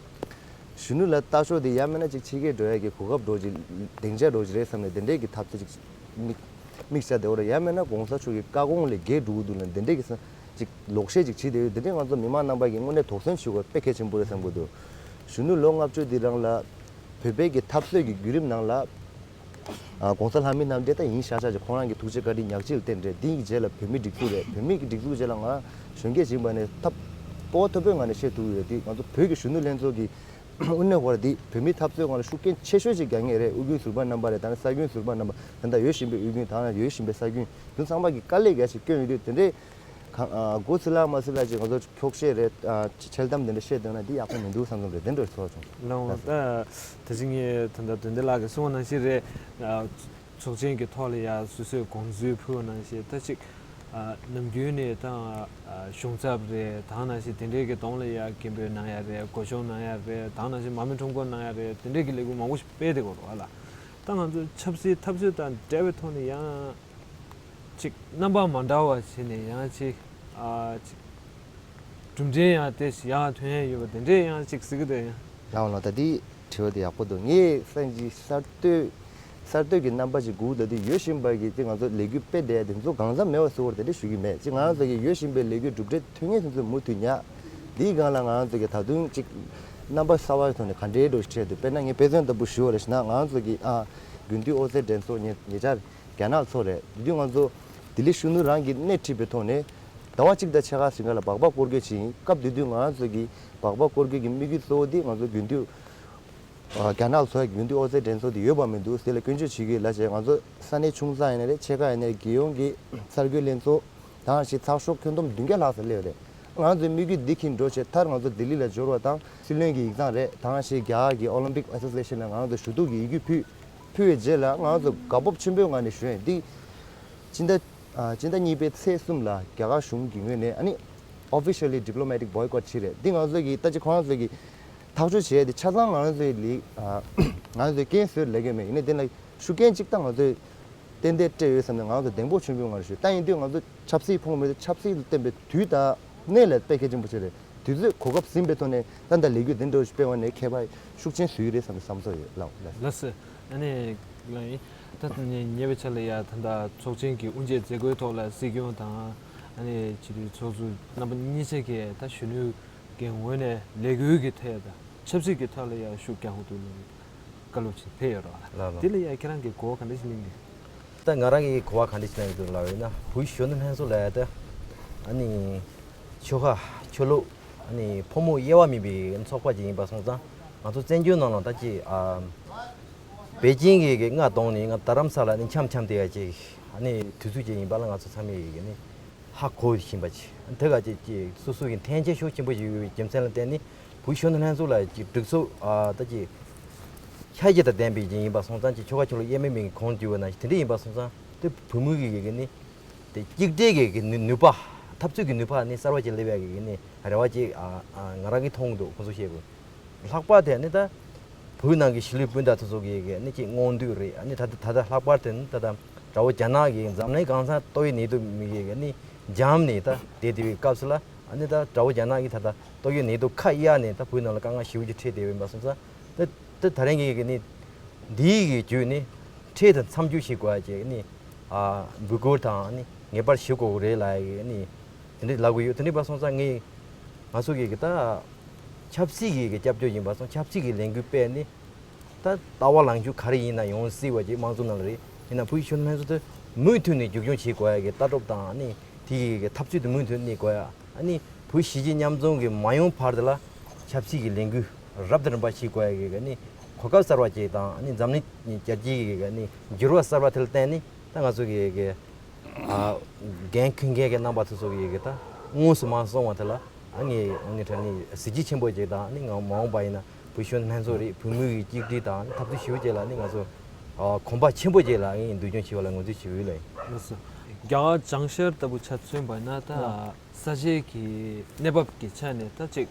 གཞོན་ནུ་ལ་ལྟ་ཕྱོགས་དེ་ཡང་མིན་ན་ཅིག་ཕྱི་རྒྱལ་འགྲོ་ཡ་གི་གོ་སྐབས་འདྲ་ཅིག་སྡིངས་ཆ་འདྲ་ཅིག་རེད་བསམ་ནས་དེ་འདྲས་ཀྱི་ཐབས་ཚུལ་ཅིག་དམིགས་དམིགས་བྱས་བསྡད་ཡོད་རེད། ཡང་མིན་ན་གོང་ས་མཆོག་གི་བཀའ་དགོངས་ལས་འགལ་འགྲོ་གི་འདུག་ལབ་དེ་འདྲས་ཀྱི་ས་ཅིག་ལོག་བཤད་ཅིག་བྱེད་བསྡད་ཡོད། དེ་འདྲས་ང་ཚོ་མི་མང་རྣམ་པ་གིས་དངོས་གནས་དོགས་ཟོན་བྱེད་དགོས་དཔེ་གལ་ཆེན་པོ་རེད་བསམ་གྱི་འདུག་གཞོན་ནུ་ལོ་ལྔ་བཅུ་འདི་རང་ལ་བོད་པའི་གི་འཐབ་རྩོད་ཀྱི་བརྒྱུད་རིམ་ནང་ལ། ཨ་༸གོང་ས་ལྷ་མི་རྣམ་འདྲེན་ད་ཡིན་ཤག་ཤག་ཅིག་ཁོང་རང་གི་ཐུགས་རྗེ་བཀའ་དྲིན་ཉག་གཅིག་ལ་བརྟེན་རེད། འདི་ཡི་རྗེས་ལ་བོད་མིའི་སྒྲིག་འཛུགས་རེད། བོད་མིའི་གི་སྒྲིག་འཛུགས་རྗེས་ལ་ང་གཞོན་སྐྱེས་ཡིན་པ་ནས་ཐབས་སྤོབས་པ་མཐོ་པོའི་ངང་ནས་བཤད་ཐུབ་ཀྱི་ཡོད། འདི་ང་ཚོ་བོད་ཀྱི་གཞོན་ནུ་ལྷན་ཚོགས་ཀྱི་དངོས་གནས་ཧོར་འདི་བོད་མིའི་འཐབ་རྩོད་སྒང་ལ་ཤུགས་རྐྱེན་ཆེ་ཤོས་ཅིག་རྒྱག་མཁན་རེད། ཨུ་རྒྱན་ཟུར་པ་རྣམ་པ་རེད། ད་ནི་ས་རྒྱུན་ཟུར་པ་རྣམ་པ་ད་ལྟ་ཡོད་བཞིན་པའི་ཨུ་རྒྱན་དང་ཡོད་བཞིན་པའི་ས་རྒྱུན་དེ་ཚང་མ་གི་དཀའ་ལས་རྒྱ་ཆེ་བསྐྱོན་ཡོད་དུས་དེ་འདྲའི་གང་ཨ་མགོ་ཚིག་ལ་མ་ཚིག་ལ་ཅིག་ང་ཚོ་འཁྱོག་བཤད་རེད། ཨ་འཆལ་གཏམ་དེ་འདྲ་བཤད་འདོད་ན་འདི་ཡག་པོ་མི་འདུག་བསམ་བསམ་རེད། དེ་འདྲ་ཚོར་བྱུང་། ལགས་འོང་། ད་ད་ཅི་ངས་ད་ལྟ་དོན་ལྡན་ལགས་ཀྱིས་གསུངས་པ་ནང་བཞིན་རེད། ཨ་ཚོགས་ཆེན་གྱི་ཐོག་ལ་ཡ་སོ་སོས་དགོངས་ཚུལ་ཕུལ་བ་ནང་བཞིན་ད་ཅིག་ཨ་ནམ་རྒྱུན་ནས་ད་ཨ་གཞུང་ཚབ་རེད། ད་ནང་བཞིན་དེ་འདྲའི་གི་གདོང་ལ་ཡ་སྐད་འབོད་གནང་ཡ་རེད། སྒོ་སྐྱོང་གནང་ཡ་རེད། ད་ནང་བཞིན་མར་མེ་ཁྲོམ་སྐོར་གནང་ཡ་རེད། དེ་འདྲའི་གི་ལས་འགུལ་མང་པོ་ཞིག་སྤེལ་བསྡད་ཡོད་རེད་བ་ལ། ད་ང་ཚོ་ཆབ་སྲིད་འཐབ་རྩོད་དང་འབྲེལ་བའི་ཐོག་ནས་ཡང་ཅིག་རྣམ་པ་མ་འདྲ་བ་བྱས་ནས་ཡང་ཅིག་ཨ་ཅིག་གྲུབ་འབྲས་ཡང་དེ་ཡང་ཐོན་ཡ་ཡོད་པ་དེ་འདྲས་ཡང་ཅིག་གཟིགས་ཀྱི་འདུག་ཡང་། ལགས་འོང་ལགས། ད་འདི་དྲི་བ་འདི་ཡག་པོ་འདུག་ངས་སང་ཅིག་གསར་གཏོད་གསར་གཏོད་ཀྱི་རྣམ་པ་ཅིག་དགོས་ལབ་དུས་ཡོད་བཞིན་པ་གི་དེ་ང་ཚོ་ལས་འགུལ་སྤེལ་བསྡད་ཡ་དེ་ཚོ་གང་འཚམ་མེད་པ་བཟོ་བར་དེ་འདྲས་ཞུ་གི་མེད། ཅིག་ང་རང་ཚོ་གི་ཡོད་བཞིན་པའི་ལས་འགུལ་གྲུབ་འབྲས་ཐོན་མཁན་དེ་ཚོ་མུ་མཐུད་ཉག་འདིའི་སྒང་ལ་ང་རང་ཚོ་གི་ད་དུང་ཅིག་རྣམ་པ་གསར་བ་ཐོག་ནས་ག་འདྲའི་འགྲོ་ཞིག་འཕྲད་འདུག་དཔེར་ན་ངས་དཔེ་མཚོན་ལྟ་བུ་ཞུ་བ་རེད་ཟེར་ན། ང་རང་ཚོ་གི་ཨ་དགེ་འདུན་ཨོ་རྩལ་འགྲན་ཚོགས་ཉེ་ཉེ་ཆར་རྒྱ་ནག་ལ་ཚོགས་རེད། དེ་དུས་ང་ཚོ་ལྡི་ལི་གཞོན་ནུ་རང་གིས་སྣེ་ཁྲིད་པའི་ཐོག་ནས་ཟླ་བ་གཅིག་དང་ཕྱེད་ཀ་ཟིན་ག་ལ་སྦག་སྦག་སྐོར་སྐྱོད་བྱས་ཡིན། སྐབས་དེ་དུས་ང་རང་ཚོ་གིས་སྦག་སྦག་སྐོར་སྐྱོད་ཀྱི་དམིགས་ཡུལ་གཙོ་བོ་དེ་ང་ཚོ་དགེ་འདུན་ཨ་རྒྱ་ནག་ལ་ཚོགས་ཡ་དགེ་འདུན་ཨོ་རྩལ་འགྲན་ཚོགས་དེ་ཡོད་པ་མི་འདུག་ཟེར་ལ་སྐྱོན་བརྗོད་བྱེད་ཀྱི་ལ་བྱས། ང་ཚོ་ས་གནས་ཆུང་ཙག་ཡིན་ན་རེད། ཕྱེད་ཀ་ཡིན་ན་རེད། རྒྱལ་ཡོངས་ཀྱི་གསར་འགོད་ལྷན་ཚོགས་དང་ཞིག་ཚགས་ཤོག་ཁྱོན་བསྡོམས་བདུན་བརྒྱ་ལྷག་ཙམ་སླེབས་རེད། ང་ཚོའི་དམིགས་ཡུལ་འདི་ཁྱེར་འགྲོ་བྱས་མཐར་ང་ཚོ་ལྡི་ལི་ལ་འབྱོར་བ་དང་སྲིད་བློན་གྱི་ཡིག་ཚང་རེད། དང་ཞེས་རྒྱ་གར་གྱི་ཨོ་ལིམ་པིག་ཨེ་སོ་སི་ཨེ་ཤན་ལ་ང་ཚོ་ཞུ་གཏུག་གི་ཡི་གེ་ཕུལ། ཕུལ་བའི་རྗེས་ལ་ང་ཚོ་དགའ་སྤོབས་ཆེན་པོའི་ངང་ནས་ཞུ་ཡིན། འདི་སྤྱི་ཟླ་ཨ་སྤྱི་ཟླ་གཉིས་པའི་ཚེས་གསུམ་ལ་རྒྱ་གར་གཞུང་གི་ངོས་ནས་ཨ་ནི་officially diplomatic boycott་བྱས་རེད། འདི་ང་ཚོ་གི་ད་ཅི་ཁོ་རང་ཚོ་གི་ཐག་གཅོད་བྱས་ཏེ་ཆ་ཚང་ང་རང་ཚོའི་ལི་ཨ་ང་ཚོའི་རྐྱེན་བཟོས་ལས་ཀྱི་མེད། ཡིན་ནའི་དེ་ལ་ཤུགས་རྐྱེན་གཅིག་ད་ང་ཚོས་ཏན་ཏན་སྤྲད་ཡོད་བསམ་ནས་ང་ཚོ་གདེང་སྤོབས་ཆེན་པོའི་ངང་ཞུ། ད་ཡིན་དུས་ང་ཚོ་ཆབ་སྲིད་ཕོངས་མེད་དུ་ཆབ་སྲིད་ལ་བརྟེན་པའི་དུས་དང་གནས་ལ་དཔེ་གལ་ཆེན་པོ་ཆེ་རེད། དུས་ཚོད་གོ་སྐབས་ཟིན་པའི་ཐོག་ནས་ད་ལྟ་ལས་འགུལ་འདི་འདྲ་སྤེལ་བ་ནས་ཁྱད་པར་ཤུགས་ཆེན་བཟོ་ཡི་རེད་བསམ་ནས་བསམ་ཚོར་ཡོད། ལགས་ལགས། ལགས་སོ། ཨ་ནི་ལགས་ཡིན། ད་ཉེ་བའི་ཆར་ལ་ཡ་ད་ལྟ་ཚོགས་ཆེན་གྱི་དབུ་འབྱེད་མཛད་སྒོའི་ཐོག་ལ་སྲིད་སྐྱོང་དང་ཨ་ནི་སྤྱི་འཐུས་ཚོགས་གཙོ་རྣམ་པ་གཉིས་ཆ་གིས་ད་གཞོན་ནུ་ གི་ངོས་ནས་ལས་འགུལ་གྱི་ཐད་དང་ཆབ་སྲིད་ཀྱི་ཐད་ལ་ཡང་ཤུགས་རྒྱག་དགོས་འདུག་ལབ་བཀའ་སློབ་ཅིག་ཕེབས་ཡོད་རེད་བ། ལགས་ལགས། དེ་ལ་ཡང་ཁྱེད་རང་གིས་གོ་བ་ག་འདྲ་ཞིག་ལེན་གྱི། ད་ང་རང་གིས་གོ་བ་ག་འདྲ་ཞིག་ལེན་གྱི་འདུག་ལབ་ཡིན་ན། བོད་གཞོན་ནུ་ལྷན་ཚོགས་ལབ་ཡ་ད་ཨ་ནི་ཆོལ་ཁ་ཆོས་ལུགས་ཨ་ནི་ཕོ་མོ་དབྱེ་བ་མེད་པའི་ཚོགས་པ་ཅིག་ཡིན་པ་སོང་ཙང་། ང་ཚོ་བཙན་བྱོལ་ནང་ལ་ད་ཅིག་ཨ་པེ་ཅིང་གི་གི་མངའ་གདོང་ནས་ང་རྡ་རམ་ས་ལ་ནས་འཁྱམ་འཁྱམ་བསྡད་ཡ་ཅིག་ཨ་ནི་དུས་ཚོད་ཅིག་ཡིན་པ་ལ། ང་ཚོ་ཚང་མས་གི་ནི་ཧ་གོ་བཞིན་པ་ཅིག་དེ་ག་ཅིག་ཅིག་སོ་སོ་གི་འཐེན་འཁྱེར་ཤུགས་ཆེན་པོ་ཞིག་ཡོད་པའི་རྒྱུ་མཚན་ལ་བརྟེན་ནས། བོད་གཞོན་ནུ་ལྷན་ཚོགས་ལ་ཅིག་སྒྲིག་འཛུགས་ཨ་ད་ཅིག་ཁྱད་ཆོས་དང་ལྡན་པའི་ཅིག་ཡིན་པ་སོང་ཙང་། ཅིག་ཆོལ་ཁ་ཆོས་ལུགས་དབྱེ་མེད་མིན་གྱི་གོང་བསྡུས་པ་ན་དེ་འདྲ་ཡིན་པ་སོང་ཙང་། དེ་བོད་མི་གི་གི་ནི་དེ་གཅིག་སྒྲིལ་གྱི་གི་ནུས་ནུས་པ། འཐབ་རྩོད་ཀྱི་ནུས་པ་ནི་གསར་བ་ཅིག་སླེབས་ཡ་གི་གི་ནི་རེ་བ་ཅིག་ཨ་ཨ་ང་རང་གིས་མཐོང་གི་འདུག་ཁོང་ཚོ་བཤད་དགོས། ལྷག་པར་དེ་ནི་ད་བོད་ནང་གི་གཞིས་ལུས་སྤུན་ཟླ་དེ་ཚོ་གི་གི་ནི་ཅིག་མངོན་འདོད་རེད། ཨ་ནི་ད་ད་ད་ལྷག་པར་དེ་ནི་ད་ད་དགྲ་བོ་རྒྱ་ནག་གིས་འཛམ་གླིང་གང་སར་ཏོག་དབྱིབས་ནད་དུག་མི་གི་གི་ནི་འཇམ་ནས་ད་བསྡད་བསྡད་པའི་སྐབས་སུ་ལ། ཨ་ནི་ད་དགྲ་བོ་རྒྱ་ནག་གིས་ད་ད་ཏོག་དབྱིབས་ནད་དུག་ཁ་གཡར་ནས་ད་བོད་ནང་ལ་དཀའ་ངལ་ཞེ་པོ་ཅིག་འཕྲད་བསྡད་པ་ཡིན་པ་སོང་ཙང་། ད་ད་ད་རིང་གི་གི་ནི་འདིའི་གི་བརྒྱུད་ནས་འཕྲལ་དུ་མཚམས་འཇོག་བྱེད་དགོས་ཡ་ཅིག་ནི་ཨ་འབོད་སྐུལ་དང་ནི་ངེས་པར་ཞུ་དགོས་རེད་ལབ་ཡ་གི་ནི་དེ་འདྲ་ལབ་གི་ཡོད། དེ་འདྲ་ཡིན་པ་སོང་ཙང་ངས་ང་ཚོ་གི་གི་ད་ཆབ་སྲིད་ཀྱི་གི་སྐྱབས་བཅོལ་ཡིན་པ་སོང་། ཆབ་སྲིད་ཀྱི་ལས་འགུལ་སྤེལ་ནི་ད་ལྟ་བ་ལངས་ཕྱོགས་ག་རེ་ཡིན་ན་ཡོང་སྲིད་པ་ཅིག་དམངས་གཙོ་ནང་ལ་རེད། ཡིན་ན་བོད་གཞོན་ལྷན་ཚོགས་དེ་མུ་མཐུད་ནས་རྒྱུན་སྐྱོང་བྱེད་དགོས་ཡ་གི་ལྟ་གྲུབ་དང་ནི་དེ་གི་གི་འཐབ་རྩོད་དེ་མུ་མཐུད་གནས་དགོས་ཡ། ཨ་ནི་བོད་གཞིས་བྱེས་མཉམ་འཛོམས་ཀྱི་མ་ཡོང་བར་དུ་ལ་ཆབ་སྲིད་ཀྱི་ལས་འགུལ་རབ་དང་རིམ་པ་བྱེད་དགོས་ཡ་གི་གི་ནི་གོ་སྐབས་གསར་བ་ཅིག་དང་། ཨ་ནི་འཛམ་གླིང་རྒྱལ་སྤྱིའི་གི་གི་ནི་འགྱུར་བ་གསར་བ་དེ་ལ་བརྟེན་ནས་ད་ང་ཚོ་གི་གི་ཨ་འགན་འཁུར་མཁན་གྱི་རྣམ་པ་དེ་ཚོ་གི་གི་ད་དངོས་སུ་མ་སོང་བ་དེ་ལ། ཨ་ནི་ཨ་ནི་ད་ནི་གཟི་བརྗིད་ཆེན་པོ་ཅིག་དང་། ཨ་ནི་ང་མ་འོངས་པ་ཡིན་ན་བོད་གཞོན་ལྷན་ཚོགས་རེད། བོད་མི་གི་གཅིག་སྒྲིལ་དང་འཐབ་རྩོད་ཞེ་པོ་ཅིག་ལ་ནི་ང་ཚོ་ཨ་གོམ་པ་ཆེན་པོ་ཅིག་ལ་ཨ་ནི་འདུལ་སྐྱོང་བྱེད་པ་ལ་ངོས་འཛིན་ཞུ་ཡོད་ལ་ཡིན། ལགས་སོ། རྒྱ་གར་བྱང་ཤར་ལྟ་བུ་ཆ་མཚོན་པ་ན་ད། ལགས། ས་ཆའི་གི་གནས་བབ་ཀྱི་ཆ་ནས་ད་ཅིག་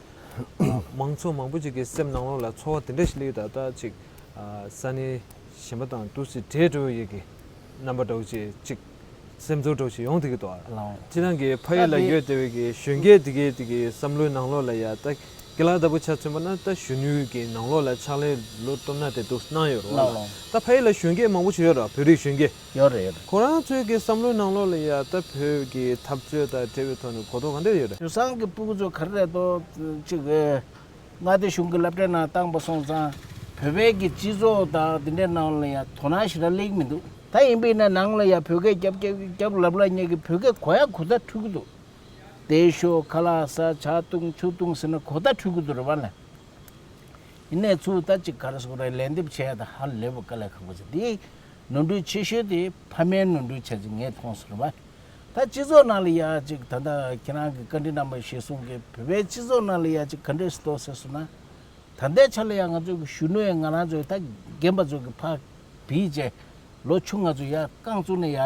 མང་ཚོགས་མང་པོ་ཅིག་གི་སེམས་ནང་ལོགས་ལ་ཚོར་བ་དེ་འདྲ་ཞིག་སླེབས་ཡོད། ད་ད་ཅིག་ས་གནས་གཞན་པ་དང་ཏོག་ཙམ་འདྲེས་འགྲོ་ཡས་ཀྱི་རྣམ་པ་འདྲ་བོ་ཅིག་ཅིག་སེམས་ཚོར་འདྲ་བོ་ཅིག་ཡོང་བསྡད་ཀྱི་འདུག་ཨ། ལགས། ཁྱེད་རང་གི་ཕ་ཡུལ་ལ་ཡོད་བསྡད་པའི་གི་གཞོན་སྐྱེས་དེ་གའི་དེ་གའི་བསམ་བློའི་ནང་ལོགས་ལ་ཡ། ད་རྒན་ལགས་ལྟ་བུ་ཆ་མཚོན་པ་ན་ད་གཞོན་ནུའི་གི་ནང་ལོགས་ལ་ཕྱག་ལས་ལོ་སྟོང་ན་དེ་འདུག་གནང་ཡོད་རེད་བ། ལགས་ལགས། ད་ཕ་ཡུལ་ལ་གཞོན་སྐྱེས་མང་པོ་ཅིག་ཡོད་རེད་བ། བོད་རིགས་གཞོན་སྐྱེས། ཡོད་རེད་ཡོད་རེད། ཁོ་རང་ཚོའི་གི་བསམ་བློའི་ནང་ལོགས་ལ་ཡ་ད་བོད་ཀྱི་འཐབ་རྩོད་དང་འབྲེལ་བའི་ཐོག་ནས་གོ་རྟོགས་ག་འདྲ་ཡོད་རེད། དེང་སང་གི་སྤུ་གུ་ཚོ་ག་རེ་རེད་དོ། ཅིག་གི་མངའ་སྡེ་གཞུང་གི་སློབ་གྲྭའི་ནང་བཏང་པ་སོང་ཙང་བོད་པའི་གི་སྤྱི་ཚོགས་དང་དེ་འདྲའི་ནང་ལ་ཡ་དོ་སྣང་ཞེ་དྲག་སླེབས་ཀྱི་མི་འདུག་ད་ཡིན་པ་ཡིན་ན་ནང་ལ་ཡ་བོད་སྐད་རྒྱབ་རྒྱབ་རྒྱབ་ལབ་ལབ་མཁན་གྱི་བོད་སྐད་གོ་ཡ་གོ་ད་འཕྲོད་ཀྱི་འདུག་དེ་ཤོ་ཁ་ལག་ཟ་ཇ་བཏུང་ཆུ་བཏུང་ཟེར་ན་གོ་ད་འཕྲོད་ཀྱི་འདུག་རེད་བ་ལ། ཡིན་ནའི་ཚུར་ད་ཅིག་ག་རེ་ཟེར་དགོས་རེད། ལན་འདེབས་བྱས་ཡ་ད་ཧ་ལས་པ་དཀའ་ལས་ཁག་པོ་ཟེར། དེའི་ནོར་འཁྲུལ་ཆེ་ཤོས་དེ་ཕ་མའི་ནོར་འཁྲུལ་ཆགས་ཀྱི་ངས་མཐོང་སོང་རེད་བ། ད་སྤྱི་ཚོགས་ནང་ལ་ཡ་ཅིག་ད་ལྟ་ཁྱེད་རང་གི་བཀའ་འདྲི་རྣམ་པ་གཞིར་བཟུང་གི་བོད་པའི་སྤྱི་ཚོགས་ནང་ལ་ཡ་ཅིག་ག་འདྲས་སུ་འདུག་ཟེར་སོང་ན། ད་ལྟའི་ཆ་ལ་ཡ་ང་ཚོ་གི་གཞོན་ནུ་ཡ་ང་རང་ཚོ་ད་རྒན་པ་ཚོ་གི་ཕར་བིས་བྱས་ལོ་ཆུང་ང་ཚོ་ཡ་རྐང་བཙུགས་ནས་ཡ་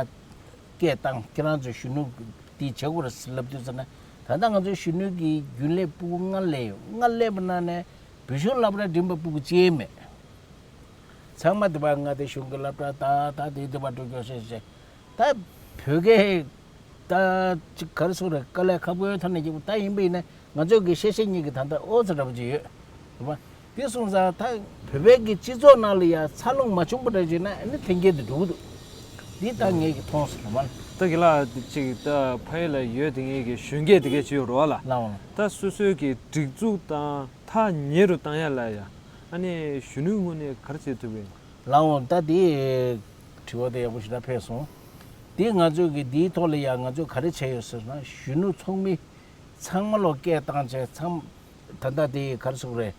སྐད་བཏང་། ཁྱེད་རང་ཚོ་གཞོན་ནུ་འདི་བྱེད་དགོས་རེད་ལབ་དུས་ཙམ་ན། ད་ལྟ་ང་ཚོའི་གཞོན་ནུ་གི་རྒྱུན་ལས་སྤུ་གུ་ལྔ་སླེབས་ཡོད། ལྔ་སླེབས་པ་ནང་ནས་བོད་གཞུང་སློབ་གྲྭ་འགྲིམས་པ་སྤུ་གུ་གཅིག་མེད། ཚང་མ་དེ་བ་མངའ་སྡེ་གཞུང་གི་སློབ་གྲྭ་ད་ད་དེ་དེ་བ་འགྲོ་རྒྱུ་ཞེས་བྱས། ད་བོད་སྐད་ད་ཅིག་ག་རེ་ཟེར་དགོས་རེད། དཀའ་ལས་ཁག་པོའི་ཐོག་ནས་སྐྱེས་པ་ད་ཡིན་པ་ཡིན་ན་ང་ཚོ་གི་ཤེས་བྱ་གཉིས་ཀྱི་ད་ལྟ་ཨོ་ཙི་འདྲ་པོ་ཅིག་ཡོད་རེད་བ། དེ་སོང་ཙང་ད་བོད་པའི་གི་སྤྱི་ཚོགས་ནང་ལ་ཡ་འཚར་ལོངས་མ་བྱུང་པ་འདྲ་བྱས་ན་ཨ་ནི་ལྷན་སྐྱེས་དེ་འགྲོ་གི་འདུག་འདི་ད་ངས་ཀྱི་མཐོང་སོང་རེད་བ། ད་རྒན་ལགས་ཅིག་ད་ཕ་ཡུལ་ལ་ཡོད་དེ་ངས་ཀྱི་གཞོན་སྐྱེས་དེ་གས་ཅིག་ཡོད་རེད་བ་ལ། ལགས་འོང་། ད་སོ་སོའི་གི་སྒྲིག་འཛུགས་དང་ཐག་ཉེ་རུ་བཏང་ཡ་ལ་ཡ་ཨ་ནི་གཞོན་ནུའི་ངོས་ནས་ག་རེ་བྱེད་ཐུབ་ཀྱི་ཡིན། ལགས་འོང་། ད་དེ་དྲི་བ་དེ་ཡག་པོ་ཞེ་དྲག་ཕེབས་སོང་། དེ་ང་ཚོས་ཀྱི་དེའི་ཐོག་ལ་ཡང་ང་ཚོས་ག་རེ་བྱས་ཡོད་ཟེར་ན། གཞོན་ནུ་ཚོགས་མི་ཚང་མ་ལོ་སྐད་བཏང་བྱས་ཚང་ད་ལྟ་དེ་ག་རེ་ཟེར་དགོས་རེད།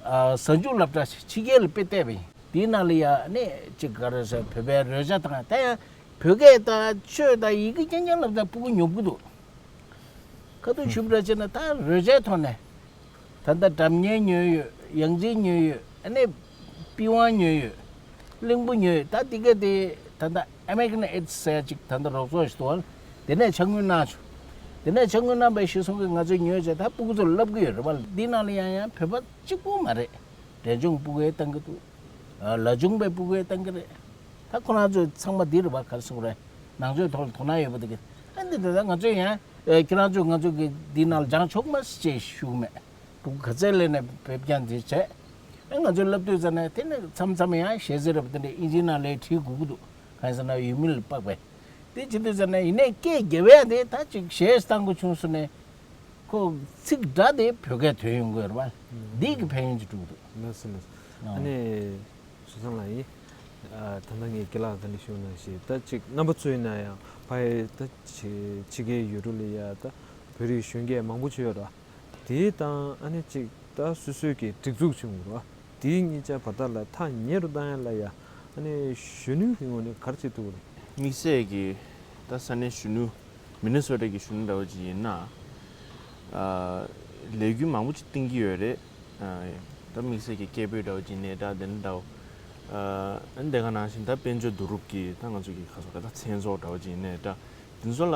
ཨ་གཟའ་མཇུག་སློབ་གྲྭ་ཕྱི་རྒྱལ་ལ་དཔེ་བལྟས་པ་ཡིན། དེའི་ནང་ལ་ཡང་ནི་ཅིག་ག་རེ་ཟེར་བོད་པའི་རོལ་ཆ་དང་ད་ཡང་བོད་སྐད་དང་ཆོས་དང་ཡི་གེ་རྐྱང་རྐྱང་སློབ་ད་སྤུ་གུ་ཉོབ་ཀྱི་འདུག་ཁ་ཐུག་ཞུ་བར་བྱས་ན་ད་རོལ་ཆའི་ཐོག་ནས་ད་ལྟ་སྒྲ་སྙན་ཉོས་ཡོད། ཡང་རྩེད་ཉོས་ཡོད། ཨ་ནི་པི་ཝང་ཉོས་ཡོད། གླིང་བུ་ཉོས་ཡོད། ད་འདི་ག་དེ་ད་ལྟ་ཨ་མེ་རི་ཀན་ཨེ་ཌི་ཟེར་ཅིག་ད་ལྟ་རོགས་ཚོགས་ཤིག་འདུག་དེ་ནས་ཕྱག་དངུལ་གནང་བྱུང་། དེ་ནས་ཕྱག་དངུལ་གནང་བའི་གཞི་བཟུང་གིས་ང་ཚོས་ཉོས་བྱས་ད་སྤུ་གུ་ཚོར་བསླབ་ཀྱི་ཡོད་རེད་བ། འདི་ནང་ལ་ཡང་ཡང་བོད་པ་གཅིག་པུ་མ་རེད། འབྲས་ལྗོངས་སྤུ་གུ་ཡང་བཏང་གི་འདུག་ལ་ཆུང་པའི་སྤུ་གུ་ཡང་བཏང་གི་རེད། ད་ཁོ་རང་ཚོས་ཚང་མ་འདི་རེད་བ། ག་རེ་ཟེར་དགོས་རེད། ནང་ཆོས་ཐོག་ལ་དོ་སྣང་ཡོད་པ་དེ་གི་ཨ་འདི་འདི་ད་ང་ཚོས་ཡང་ཁྱེད་རང་ཚོས་ང་ཚོ་གི་འདི་ནང་ལ་སྦྱང་ཆོག་མ་ཞེས་ཞུ་གི་མེད། སྤུ་གུ་ག་ཚད་སླེབས་ནས་བོད་སྐད་འདི་བྱས། ཨ་ང་ཚོས་བསླབ་དུས་ཙམ་ནས་དེ་ནས་མཚམས་མཚམས་ཡང་ཞལ་ཟས་རབ་དེ་འདྲའི་ཨིན་ཇིའི་ནང་ལ་བྲིས་དགོས་ཀྱི་འདུག་གང་ཡིན་ཟེར་ན་ཡུལ་མི་ལ་དཔག་པས། དེ་བྱེད་དུས་ཙམ་ནས་ཡིན་ནའི་སྐད་རྒྱབ་ཡ་དེ་ད་ཅིག་གཞས་བཏང་དགོས་བྱུང་སོང་ནས། ཁོ་ཚིག་སྒྲ་དེ་བོད་སྐད་ཐོན་ཡོང་གི་ཡོད་རེད་པ། འདི་གི་ཕན་ཡོན་ཅིག་འགྲུབ་འདུག་ལགས་སོ་ལགས་སོ། ཨ་ནི་བཟོད་བཟང་ལགས་ཡིན། ད་ལྟ་ངས་རྒན་ལགས་ད་ནི་ཞུ་ནང་བཞིན་ད་ཅིག་རྣམ་པ་ཚོ་ཡིན་ན་ཡང་ཕ་ཡི་ད་ཕྱི་རྒྱལ་ཡུལ་གྲུ་ལ་ཡ་ད་བོད་རིགས་གཞོན་སྐྱེས་མང་པོ་ཅིག་ཡོད་རེད་པ། དེ་དང་ཨ་ནི་ཅིག་ད་སོ་སོའི་གི་སྒྲིག་འཛུགས་བྱུང་རོགས། དེའི་གཉིས་ཆ་བར་ཐག་ལ་ཐག་ཉེ་རུ་བཏང་ཡ་ལ་ཡ་ཨ་ནི་གཞོན་ནུའི་གི་ངོས་ནས་ག་རེ་བྱེད་ཐུབ་རེད། དམིགས་བསལ་གྱི་ད་ས་གནས་གཞོན་ནུ་མི་ནི་སོ་ཊ་གི་གཞོན་ནུ་འདྲ་བོ་ཅིག་ཡིན་ན། ཨ་ལས་འགུལ་མང་པོ་ཅིག་བཏིང་གི་ཡོད་རེད། ཨ་ད་དམིགས་བསལ་གྱི་སྐད་འབོད་འདྲ་བོ་ཅིག་ཡིན་ནའི་འདྲ་དེ་འདྲ་འདྲ་བོ། ཨ་དེ་ག་ནང་བཞིན་ད་དཔལ་འབྱོར་བསྡུ་རུབ་ཀྱི་ད་ང་ཚོ་གི་ག་ཚོད་ད་མཚན་ཚོགས་འདྲ་བོ་ཅིག་ཡིན་ནའི་འདྲ། དེ་ཚོ་ལ་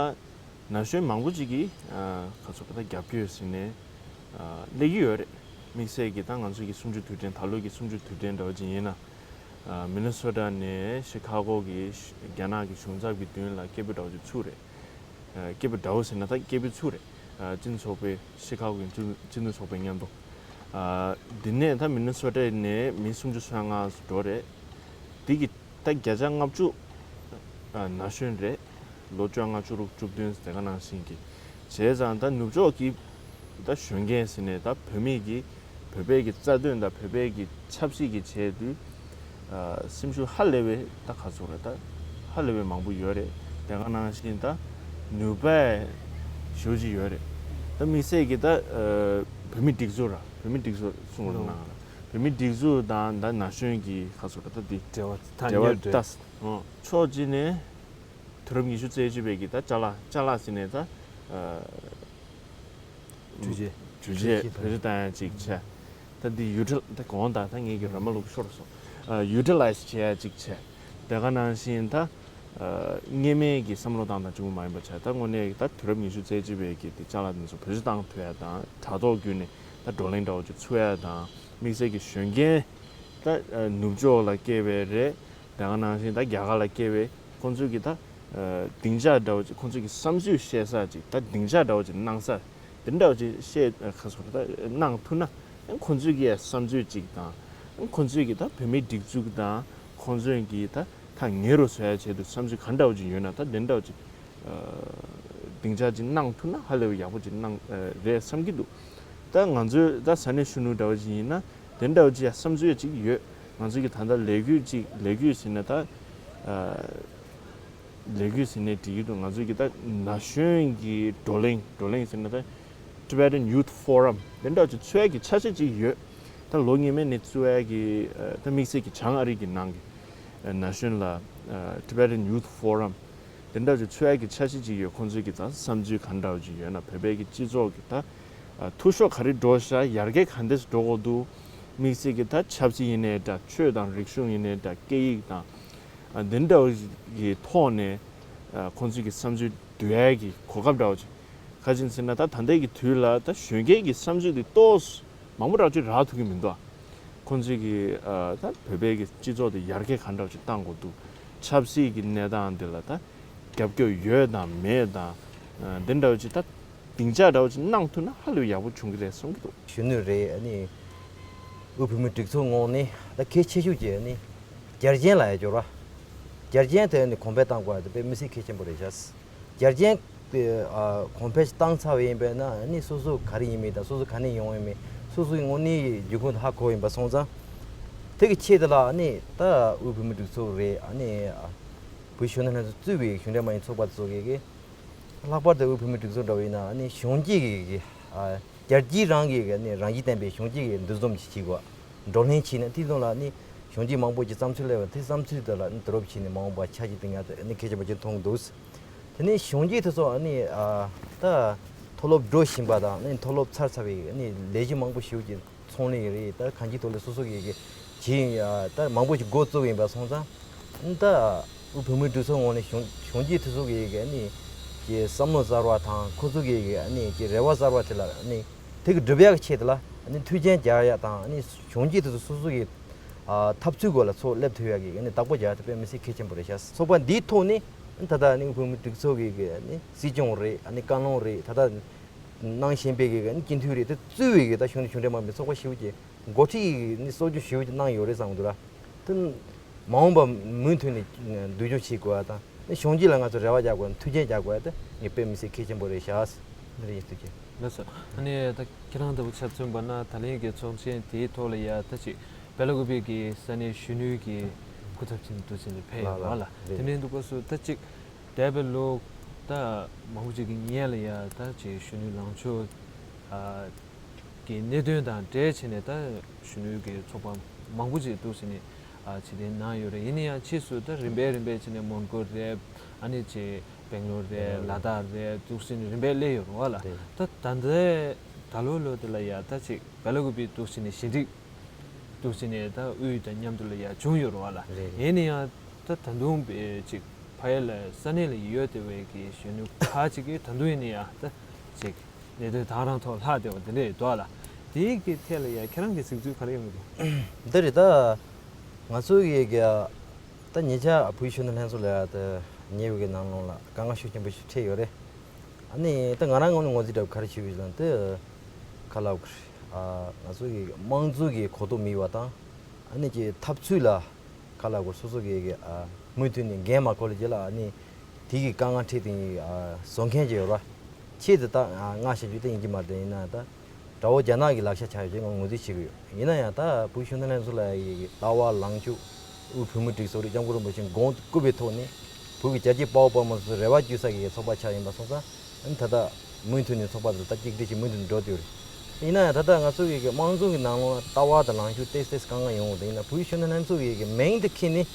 ན་གཞོན་མང་པོ་ཅིག་གིས་ཨ་ག་ཚོད་ད་རྒྱབ་སྐྱོར་ཟེར་ནས་ཨ་སླེབས་ཀྱི་ཡོད་རེད། དམིགས་བསལ་གྱི་ད་ང་ཚོ་གི་གསུམ་བཅུ་དུས་དྲན་ད་ལོ་གི་གསུམ་བཅུ་དུས་དྲན་འདྲ་བོ་ཅིག་ཡིན་ན། ཨ་མི་ནི་སོ་ཊ་ནས་ཤི་ཁ་གོ་གི་རྒྱ་ནག་གི་གཞུང་ཚབ་ཀྱི་མདུན་ལ་སྐད་འབོད་འདྲ་བོ་ཅིག་ཚུགས་རེད། ཨ་སྐད་འབོད་འདྲ་བོ་ཟེར་ན་ད་སྐད་འབོད་ཚུགས་རེད། ཨ་སྤྱི་མཐུན་ཚོགས་པའི་ཤི་ཁ་གོ་གི་སྤྱི་སྤྱི་མཐུན་ཚོགས་པའི་མཉམ་དུ། ཨ་འདི་ནས་ད་མི་ནི་སོ་ཊ་ནས་མི་སུམ་ཅུ་སོ་ལྔ་འགྲོ་རེད། འདི་གི་ད་བརྒྱ་ཆ་ལྔ་བཅུ་ཨ་ན་གཞོན་རེད། ལོ་བཅོ་ལྔ་བཅུ་དྲུག་བཅུ་བདུན་དེ་ག་ནང་བཞིན་གྱི། བྱས་ཙང་ད་ནུབ་ཕྱོགས་ཀྱི་ད་གཞོན་སྐྱེས་ཟེར་ནས་ད་བོད་མི་གི་བོད་པའི་གི་རྩ་དོན་དང་བོད་པའི་གི་ཆབ་སྲིད་ཀྱི་ཆེད་དུ་ཨ་སེམས་ཤུགས་ཧ་ལས་པའི་ད་ག་ཚོད་རེད། ད་ཧ་ལས་པའི་མང་པོ་ཡོད་རེད། དེ་ག་ནང་བཞིན་ད་ནུས་པ་ཞེ་པོ་ཅིག་ཡོད་རེད། ད་དམིགས་བསལ་གྱི་ད་ཨ་བོད་མི་སྒྲིག་འཛུགས་ར་བོད་མི་སྒྲིག་འཛུགས་གསུང་རོགས་གནང་། བོད་མི་སྒྲིག་འཛུགས་དང་ད་ན་གཞོན་གྱི་ག་ཚོད་རེད། ད་འདི་འབྲེལ་བ་ད་འབྲེལ་བ་ཉེ་འབྲེལ་ད་ཕྱོགས་གཅིག་ནས་དུས་རབས་ཉི་ཤུ་རྩ་གཅིག་པའི་གི་ད་ཅ་ལག་ཅ་ལག་ཟེར་ནས་ད་ཨ་གྲུ་ཆད། གྲུ་ཆད་བེད་སྤྱོད་བཏང་ཡ་གཅིག་བྱས། ད་འདི་ཡུ་ཊི་ད་གོང་ད་ད་ངེད་ཀྱི་ར་མ་ལུག་ཤོར་སོང་། ཨ་ཡུ་ཊི་ལའི་ཛི་བྱེད་ཡ་གཅིག་བྱས། དེ་ག་ནང་བཞིན་ད་ཨ་སྔོན་མའི་གི་བསམ་བློ་བཏང་དང་གཅིག་པུ་མ་ཡིན་པ་བྱས། ད་དངོས་གནས་ད་དུས་རབས་ཉི་ཤུ་རྩ་གཅིག་པའི་གི་དེ་ཅ་ལག་འདི་ཚོ་བེད་སྤྱོད་བཏང་ཐུབ་ཡ་དང་དྲ་ཐོག་བརྒྱུད་ནས་ད་བགྲོ་གླེང་འདྲ་བོ་ཅིག་ཚུགས་ཡ་དང་། དམིགས་བསལ་གྱི་གཞོན་སྐྱེས་ད་ཨ་ནུབ་ཕྱོགས་ལ་སྐྱེས་པའི་རེད། དེ་ག་ནང་བཞིན་ད་རྒྱ་གར་ལ་སྐྱེས་པའི་ཁོང་ཚོའི་གི་ད་ཨ་སྡིངས་ཆ་འདྲ་བོ་ཅིག་ཁོང་ཚོའི་གི་བསམ་ཚུལ་བཤད་ས་ཅིག་ད་སྡིངས་ཆ་འདྲ་བོ་ཅིག་གནང་ས་དེ་འདྲ་བོ་ཅིག་བཤད་ཨ་ག་ཚོད་ད་གནང་ཐུབ་ན་ཁོང་ཚོའི་གི་བསམ་ཚུལ་ཅིག་དང་ཁོང་ཚོའི་གི་ད་བོད་མིའི་སྒྲིག་འཛུགས་དང་ཁོང་ཚོའི་གི་ད་ཐག་ཉེ་རུ་བཟོ་ཡ་ཆེད་དུ་བསམ་ཚུལ་ག་འདྲ་བོ་ཅིག་ཡོད་ན་ད་དེ་འདྲ་བོ་ཅིག་སྡིངས་ཆ་ཅིག་གནང་ཐུབ་ན་ཧ་ལས་པའི་ཡག་པོ་ཅིག་གནང་ཨ་རེད་བསམ་གྱི་འདུག་ད་ང་ཚོའི་ད་ས་གནས་གཞོན་ནུ་འདྲ་བོ་ཅིག་ཡིན་ན་དེ་འདྲ་བོ་ཅིག་ཡ་བསམ་ཚུལ་ཅིག་ཡོད། ང་ཚོའི་གི་ད་ལྟ་ལས་འགུལ་ཅིག་ལས་འགུལ་ཟེར་ན་ད་ཨ་ལས་འགུལ་ཟེར་ནས་འགྲིག་གི་འདུག་ང་ཚོའི་གི་ད་ན་གཞོན་གྱི་བགྲོ་གླེང་བགྲོ་གླེང་ཟེར་ན་ད་Tibetan Youth Forum དེ་འདྲ་ཅིག་ཚུགས་ཡ་གི་འཆར་གཞི་ཅིག་ཡོད། ད་ལོ་སྔོན་མའི་ནས་ཚུགས་ཡ་གི་ཨ་ད་དམིགས་བསལ་གྱི་བྱང་ཨ་རི་གི་ནང་གི་ཨ་ན་གཞོན་ལ་ཨ་Tibetan Youth Forum དེ་འདྲ་ཅིག་ཚུགས་ཡ་གི་འཆར་གཞི་ཅིག་ཡོད། ཁོང་ཚོའི་གི་ད་བསམ་ཚུལ་ག་འདྲ་བ་ཅིག་ཡོད་ན་བོད་པའི་གི་སྤྱི་ཚོགས་གི་ད་ཨ་འཐུས་ཤོར་ག་རེ་འགྲོ་ཤག་ཡར་རྒྱས་ག་འདྲས་འགྲོ་དགོས་འདུག་དམིགས་བསལ་གྱི་ད་ཆབ་སྲིད་ཡིན་ནའི་འདྲ་ཆོས་དང་རིག་གཞུང་ཡིན་ནའི་འདྲ་སྐད་ཡིག་དང་ཨ་འདི་འདྲ་བ་གི་ཐོག་ནས་ཨ་ཁོང་ཚོའི་གི་བསམ་ཚུལ་བསྡུ་ཡ་གི་གོ་སྐབས་འདྲ་བ་ཅིག་ག་ཅི་ཡིན་ཟེར་ན་ད་ད་ལྟའི་གི་དུས་ལ་ད་གཞོན་སྐྱེས་ཀྱི་བསམ་ཚུལ་འདི་ཏོག་ཙམ་མང་པོ་རག་ཅིག་རག་ཐུབ་ཀྱི་མི་འདུག་ཁོང་ཚོས་ཀྱི་ཨ་ད་བོད་པའི་གི་སྤྱི་ཚོགས་དེ་ཡར་རྒྱས་ག་འདྲ་བ་ཅིག་གཏང་དགོས་འདུག་ཆབ་སྲིད་ཀྱི་གནས་སྟངས་འདི་ལ་ད་རྒྱབ་སྐྱོར་ཡོད་དང་མེད་དང་ཨ་འདི་འདྲ་བ་ཅིག་ད་སྡིངས་ཆ་འདྲ་བ་ཅིག་གནང་ཐུབ་ན་ཧ་ལས་ཡག་པོ་བྱུང་གི་རེད་བསམ་གྱི་འདུག་གཞོན་ནུ་རེད། ཨ་ནི་དབུས་བོད་མིའི་སྒྲིག་འཛུགས་ངོས་ནས་ད་གལ་ཆེ་ཤོས་ཀྱི་ཨ་ནི་རྒྱལ་ཅན་ལ་ཡ་སྦྱོར་བ། རྒྱལ་ཅན་དེ་ཨ་ནི་གོང་འཕེལ་གཏང་དགོས་པ་དེ་དཔེ་མི་སྲིད་གལ་ཆེན་པོ་རེད་ཤག་རྒྱལ་ཅན་དེ་ཨ་གོང་འཕེལ་བཏང་ཚར་བ་ཡིན་པས་ན་ཨ་ནི་སོ་སོ་ག་རེ་ཡིན་མིན་དང་སོ་སོ་ག་ནས་ཡོང་ཡིན་མིན་སོ་སོའི་དངོས་གནས་རྒྱུ་ཁུངས་ཧ་གོ་ཡིན་པ་སོང་ཙང་། དེ་གི་ཆེད་དུ་ལ་ཨ་ནི་ད་དབུས་བོད་མིའི་སྒྲིག་འཛུགས་རེད། ཨ་ནི་ཨ་བོད་གཞོན་ནུ་ལྷན་ཚོགས་གཙོས་པའི་གཞུང་འབྲེལ་མ་ཡིན་ཚོགས་པ་དེ་ཚོ་གིས་ལྷག་པར་དུ་དབུས་བོད་མིའི་སྒྲིག་འཛུགས་འདྲ་བོ་ཡིན་ན་ཨ་ནི་གཞོན་སྐྱེས་ཀྱི་ཨ་རྒྱལ་སྤྱི་རང་གི་ཨ་ནི་རང་བཞིན་ལྡན་པའི་གཞོན་སྐྱེས་ཀྱི་འདུ་འཛོམས་ཤིག་བྱེད་དགོས། བགྲོ་གླེང་བྱས་ནས་དེ་ཚོ་ལ་ཨ་ནི་གཞོན་སྐྱེས་མང་པོ་ཅིག་བསམ་ཚུལ་སླེབས་པ་དེ་བསམ་ཚུལ་དེ་ལ་ཨ་ནི་དུས་རབས་ཕྱིན་ནས་མ་འོངས་པ་ཆ་ཞིག་ཏུ་ཉར་ཏེ་ཨ་ནི་གལ་ཆེན་པོ་ཅིག་མཐོང་འདུག་དེ་ནས་གཞོན་སྐྱེས་དེ་ཚོ་ཨ་ནི་ཨ་ད་མཐོ་སློབ་འགྲོ་བཞིན་པ་དང་ཨ་ནི་མཐོ་སློབ་ཚར་ཚར་བའི་ཨ་ནི་ལས་གཞི་མང་པོ་ཞིག་ཅིག་ཚོང་ལས་རེད། ད་གང་ཅིའི་ཐོག་ལ་སོ་སོ་གི་གི་བྱེད་ཡིན་ཡ་ད་མང་པོ་ཞིག་འགོ་བཙུགས་ཡིན་པ་སོང་ཙང་། ད་དབུས་བོད་མིའི་སྒྲིག་འཛུགས་ངོས་ནས་གཞོན་གཞོན་སྐྱེས་དེ་ཚོ་གི་གི་ཨ་ནི་གི་བསམ་བློ་གསར་བ་དང་ཁོ་ཚོ་གི་གི་ཨ་ནི་གི་རེ་བ་གསར་བ་དེ་ལ་ཨ་ནི་དེ་གི་སྒྲུབ་ཡག་གི་ཆེད་དུ་ལ་ཨ་ནི་མཐུན་རྐྱེན་སྦྱར་ཡག་དང་ཨ་ནི་གཞོན་སྐྱེས་དེ་ཚོ་སོ་སོ་གི་ཨ་འཐབ་རྩོད་སྐོར་ལ་ཚོགས་སླེབས་ཐུབ་ཡག་གི་ཨ་ནི་བདག་པོ་རྒྱག་ཡག་དེ་དཔེ་མི་སྲིད་གལ་ཆེན་པོ་རེད་ཤག་ཚོགས་པ་འདིའི་ཐོག་ནས་ད་ལྟ་ཨ་ནི་དབུས་བོད་མིའི་སྒྲིག་འཛུགས་གི་གི་ཨ་ནི་སྲིད་སྐྱོང་རེད། ཨ་ནི་བཀའ་བློན་རེད། ད་ལྟ་གནང་བཞིན་པའི་གི་ཨ་ནི་སྤྱི་འཐུས་རེད། དེ་གཙོས་པའི་གི་ད་གཞུང་འབྲེལ་གཞུང་འབྲེལ་མ་ཡིན་པའི་ཚོགས་པ་ཞེ་པོ་ཅིག་འགོ་ཁྲིད་ནི་གསོ་སྐྱོང་ཞུ་བ་གནང་ཡོད་རེད་བསམ་གྱི་འདུག་ར། དེ་མ་འོངས་པ་མུ་མཐུད་ནས་འདུལ་སྐྱོང་བྱེད་དགོས་པ་དང་གཞོན་སྐྱེས་ལ་ང་ཚོ་རེ་བ་རྒྱག་དགོས་མཐུན་རྐྱེན་རྒྱག་དགོས་པ་དེ་ངས་དཔེ་མི་སྲིད་གལ་ཆེན་པོ་རེད་ཤག་འདི་རེད། ཐུགས་རྗེ་ཆེ། ལགས་སོ། ཨ་ནི་ད་ཁྱེད་རང་ལྟ་བུ་ཆ་མཚོན་པ་ན་ད་ལན་གྱི་ཚོགས་ཆེན་དེའི་ཐོག་ལ་ཡ་ད་ཅིག་བེ་ལ་ཀུ་པེ་གི་ས་གནས་གཞོན་ནུའི་གི་སྐུ་ཚབ་ཅིག་འདུག་ཟེར་ནས་ཕེབས་ཡོད་པ་ལ། དེ་འདྲའི་འདུག་སྐབས་སུ་ད་ཅིག་འདས་པའི་ལོ་ད་མང་པོ་ཅིག་གི་སྔོན་ལ་ཡ་ད་ཅིག་གཞོན་ནུའི་ལངས་ཕྱོགས་ཨ་གི་གནད་དོན་དང་འབྲེལ་བྱས་ནས་ད་གཞོན་ནུའི་གི་ཚོགས་པ་མང་པོ་ཅིག་འདུག་ཟེར་ནས་ཨ་ཕྱིར་འཐེན་གནང་ཡོད་རེད། ཡིན་ན་ཡང་ཕྱིས་སུ་ད་རིམ་པས་རིམ་པས་བྱས་ནས་མོན་གྷོ་རེད། ཨ་ནི་ཅིག་སྦེང་ལོར་རེད། ལ་དྭགས་རེད། འདུག་ཟེར་ནས་རིམ་པས་སླེབས་ཡོད་རེད་པ་ལ། ད་ད་ལྟའི་ད་ལོ་ལོ་དེ་ལ་ཡ་ད་ཅིག་བེ་ལ་ཀུ་པེ་འདུག་ཟེར་ནས་ཞི་འགྲིག་འདུག་ཟེར་ནས་ད་དབུས་དང་མཉམ་དུ་ལ་ཡ་བྱུང་ཡོད་རེད་པ་ལ། ཡིན་ན་ཡང་ད་ད་དུང་པའི་ཅིག་ཕ་ཡུལ་ལ་ས་གནས་ལ་ཡོད་བསྡད་པའི་གི་གཞོན་ནུ་ཁག་ཅིག་གིས་ད་དུང་ཡིན་ན་ཡང་ད་ཅིག་གནད་དོན་དེ་རང་ཐོག་ལྷག་བསྡད་པ་དེ་འདྲ་ཡོད་དོ་ལ། དེའི་གི་ཐད་ལ་ཡ་ཁྱེད་རང་གི་གཟིགས་ཚུལ་ག་རེ་ཡོང་གི་འདུག་འདི་རེད་ད། ང་ཚོ་གི་གི་ད་ཉེ་ཆར་བོད་གཞོན་ནུ་ལྷན་ཚོགས་ལ་ཡ་ད་ཉེ་བའི་གི་ནང་ལོགས་ལ་དཀའ་ངལ་ཤུགས་ཆེན་པོ་ཞིག་འཕྲད་ཡོད་རེད། ཨ་ནི་ད་ང་རང་ངོས་ནས་ངོས་འཛིན་འདྲ་བོ་ག་རེ་བྱེད་དགོས་ཀྱི་ཟེར་ན་དེ་ཁ་ལག་ཨ་ང་ཚོ་གི་དམངས་གཙོ་གི་གོ་རྟོགས་མེད་པ་དང་། ཨ་ནི་ཀྱི་འཐབ་རྩོད་ལ་ཁ་ལག་སོ་སོ་གི་གི་ཨ་མུ་མཐུད་ནས་འགན་མ་འཁུར་ལ་ཀྱི་ལ་ཨ་ནི་དེ་གི་དཀའ་ངལ་འཕྲད་དེ་ཨ་བཟོ་མཁན་ཅིག་ཡོད་ར། ཆེད་དུ་ད་ཨ་ང་བཤད་རྒྱུ་དེ་ཡིན་གྱི་མ་རེད། ཡིན་ན་ད་དགྲ་བོ་རྒྱ་ནག་གི་ལག་ཆ་ཆགས་ཡོད་ཅེས་ངོས་འཛིན་བྱེད་ཀྱི་ཡོད། ཡིན་ན་ཡང་ད་བོད་གཞོན་ནུ་ལྷན་ཚོགས་ལ་ཡི་གི་ལྟ་བ་ལངས་ཕྱོགས་དབུས་བོད་མིའི་སྒྲིག་འཛུགས་རེད། སྐྱབས་མགོན་རིན་པོ་ཆེ་དགོངས་བཀུར་བའི་ཐོག་ནས་བོད་ཀྱི་རྒྱལ་གཅེས་དཔའ་བོ་དཔའ་མོ་ཚོའི་རེ་བ་བཅོལ་ས་གི་ཚོགས་པ་ཆགས་ཡིན་པ་སོང་ཙང་། ཨ་ནི་ད་ལྟ་མུ་མཐུད་ནས་ཚོགས་པ་དེ་ད་གཅིག་སྒྲིལ་གྱིས་མུ་མཐུད་ནས་འགྲོ་བསྡད་ཡོད་རེད། ཡིན་ན་ཡང་ད་ལྟ་ང་ཚོ་གི་གི་དམངས་གཙོ་གི་ནང་ལོགས་ལ་ལྟ་བ་དང་ལངས་ཕྱོགས་ཏོག་ཙམ་ཏོག་ཙམ་དཀའ་ངལ་ཡོང་གི་འདུག་ཡིན་ན་བོད་གཞོན་ནུ་ལྷན་ཚོགས་ཀྱི་གི་མིང་དེ་ཁྱེར་ནས་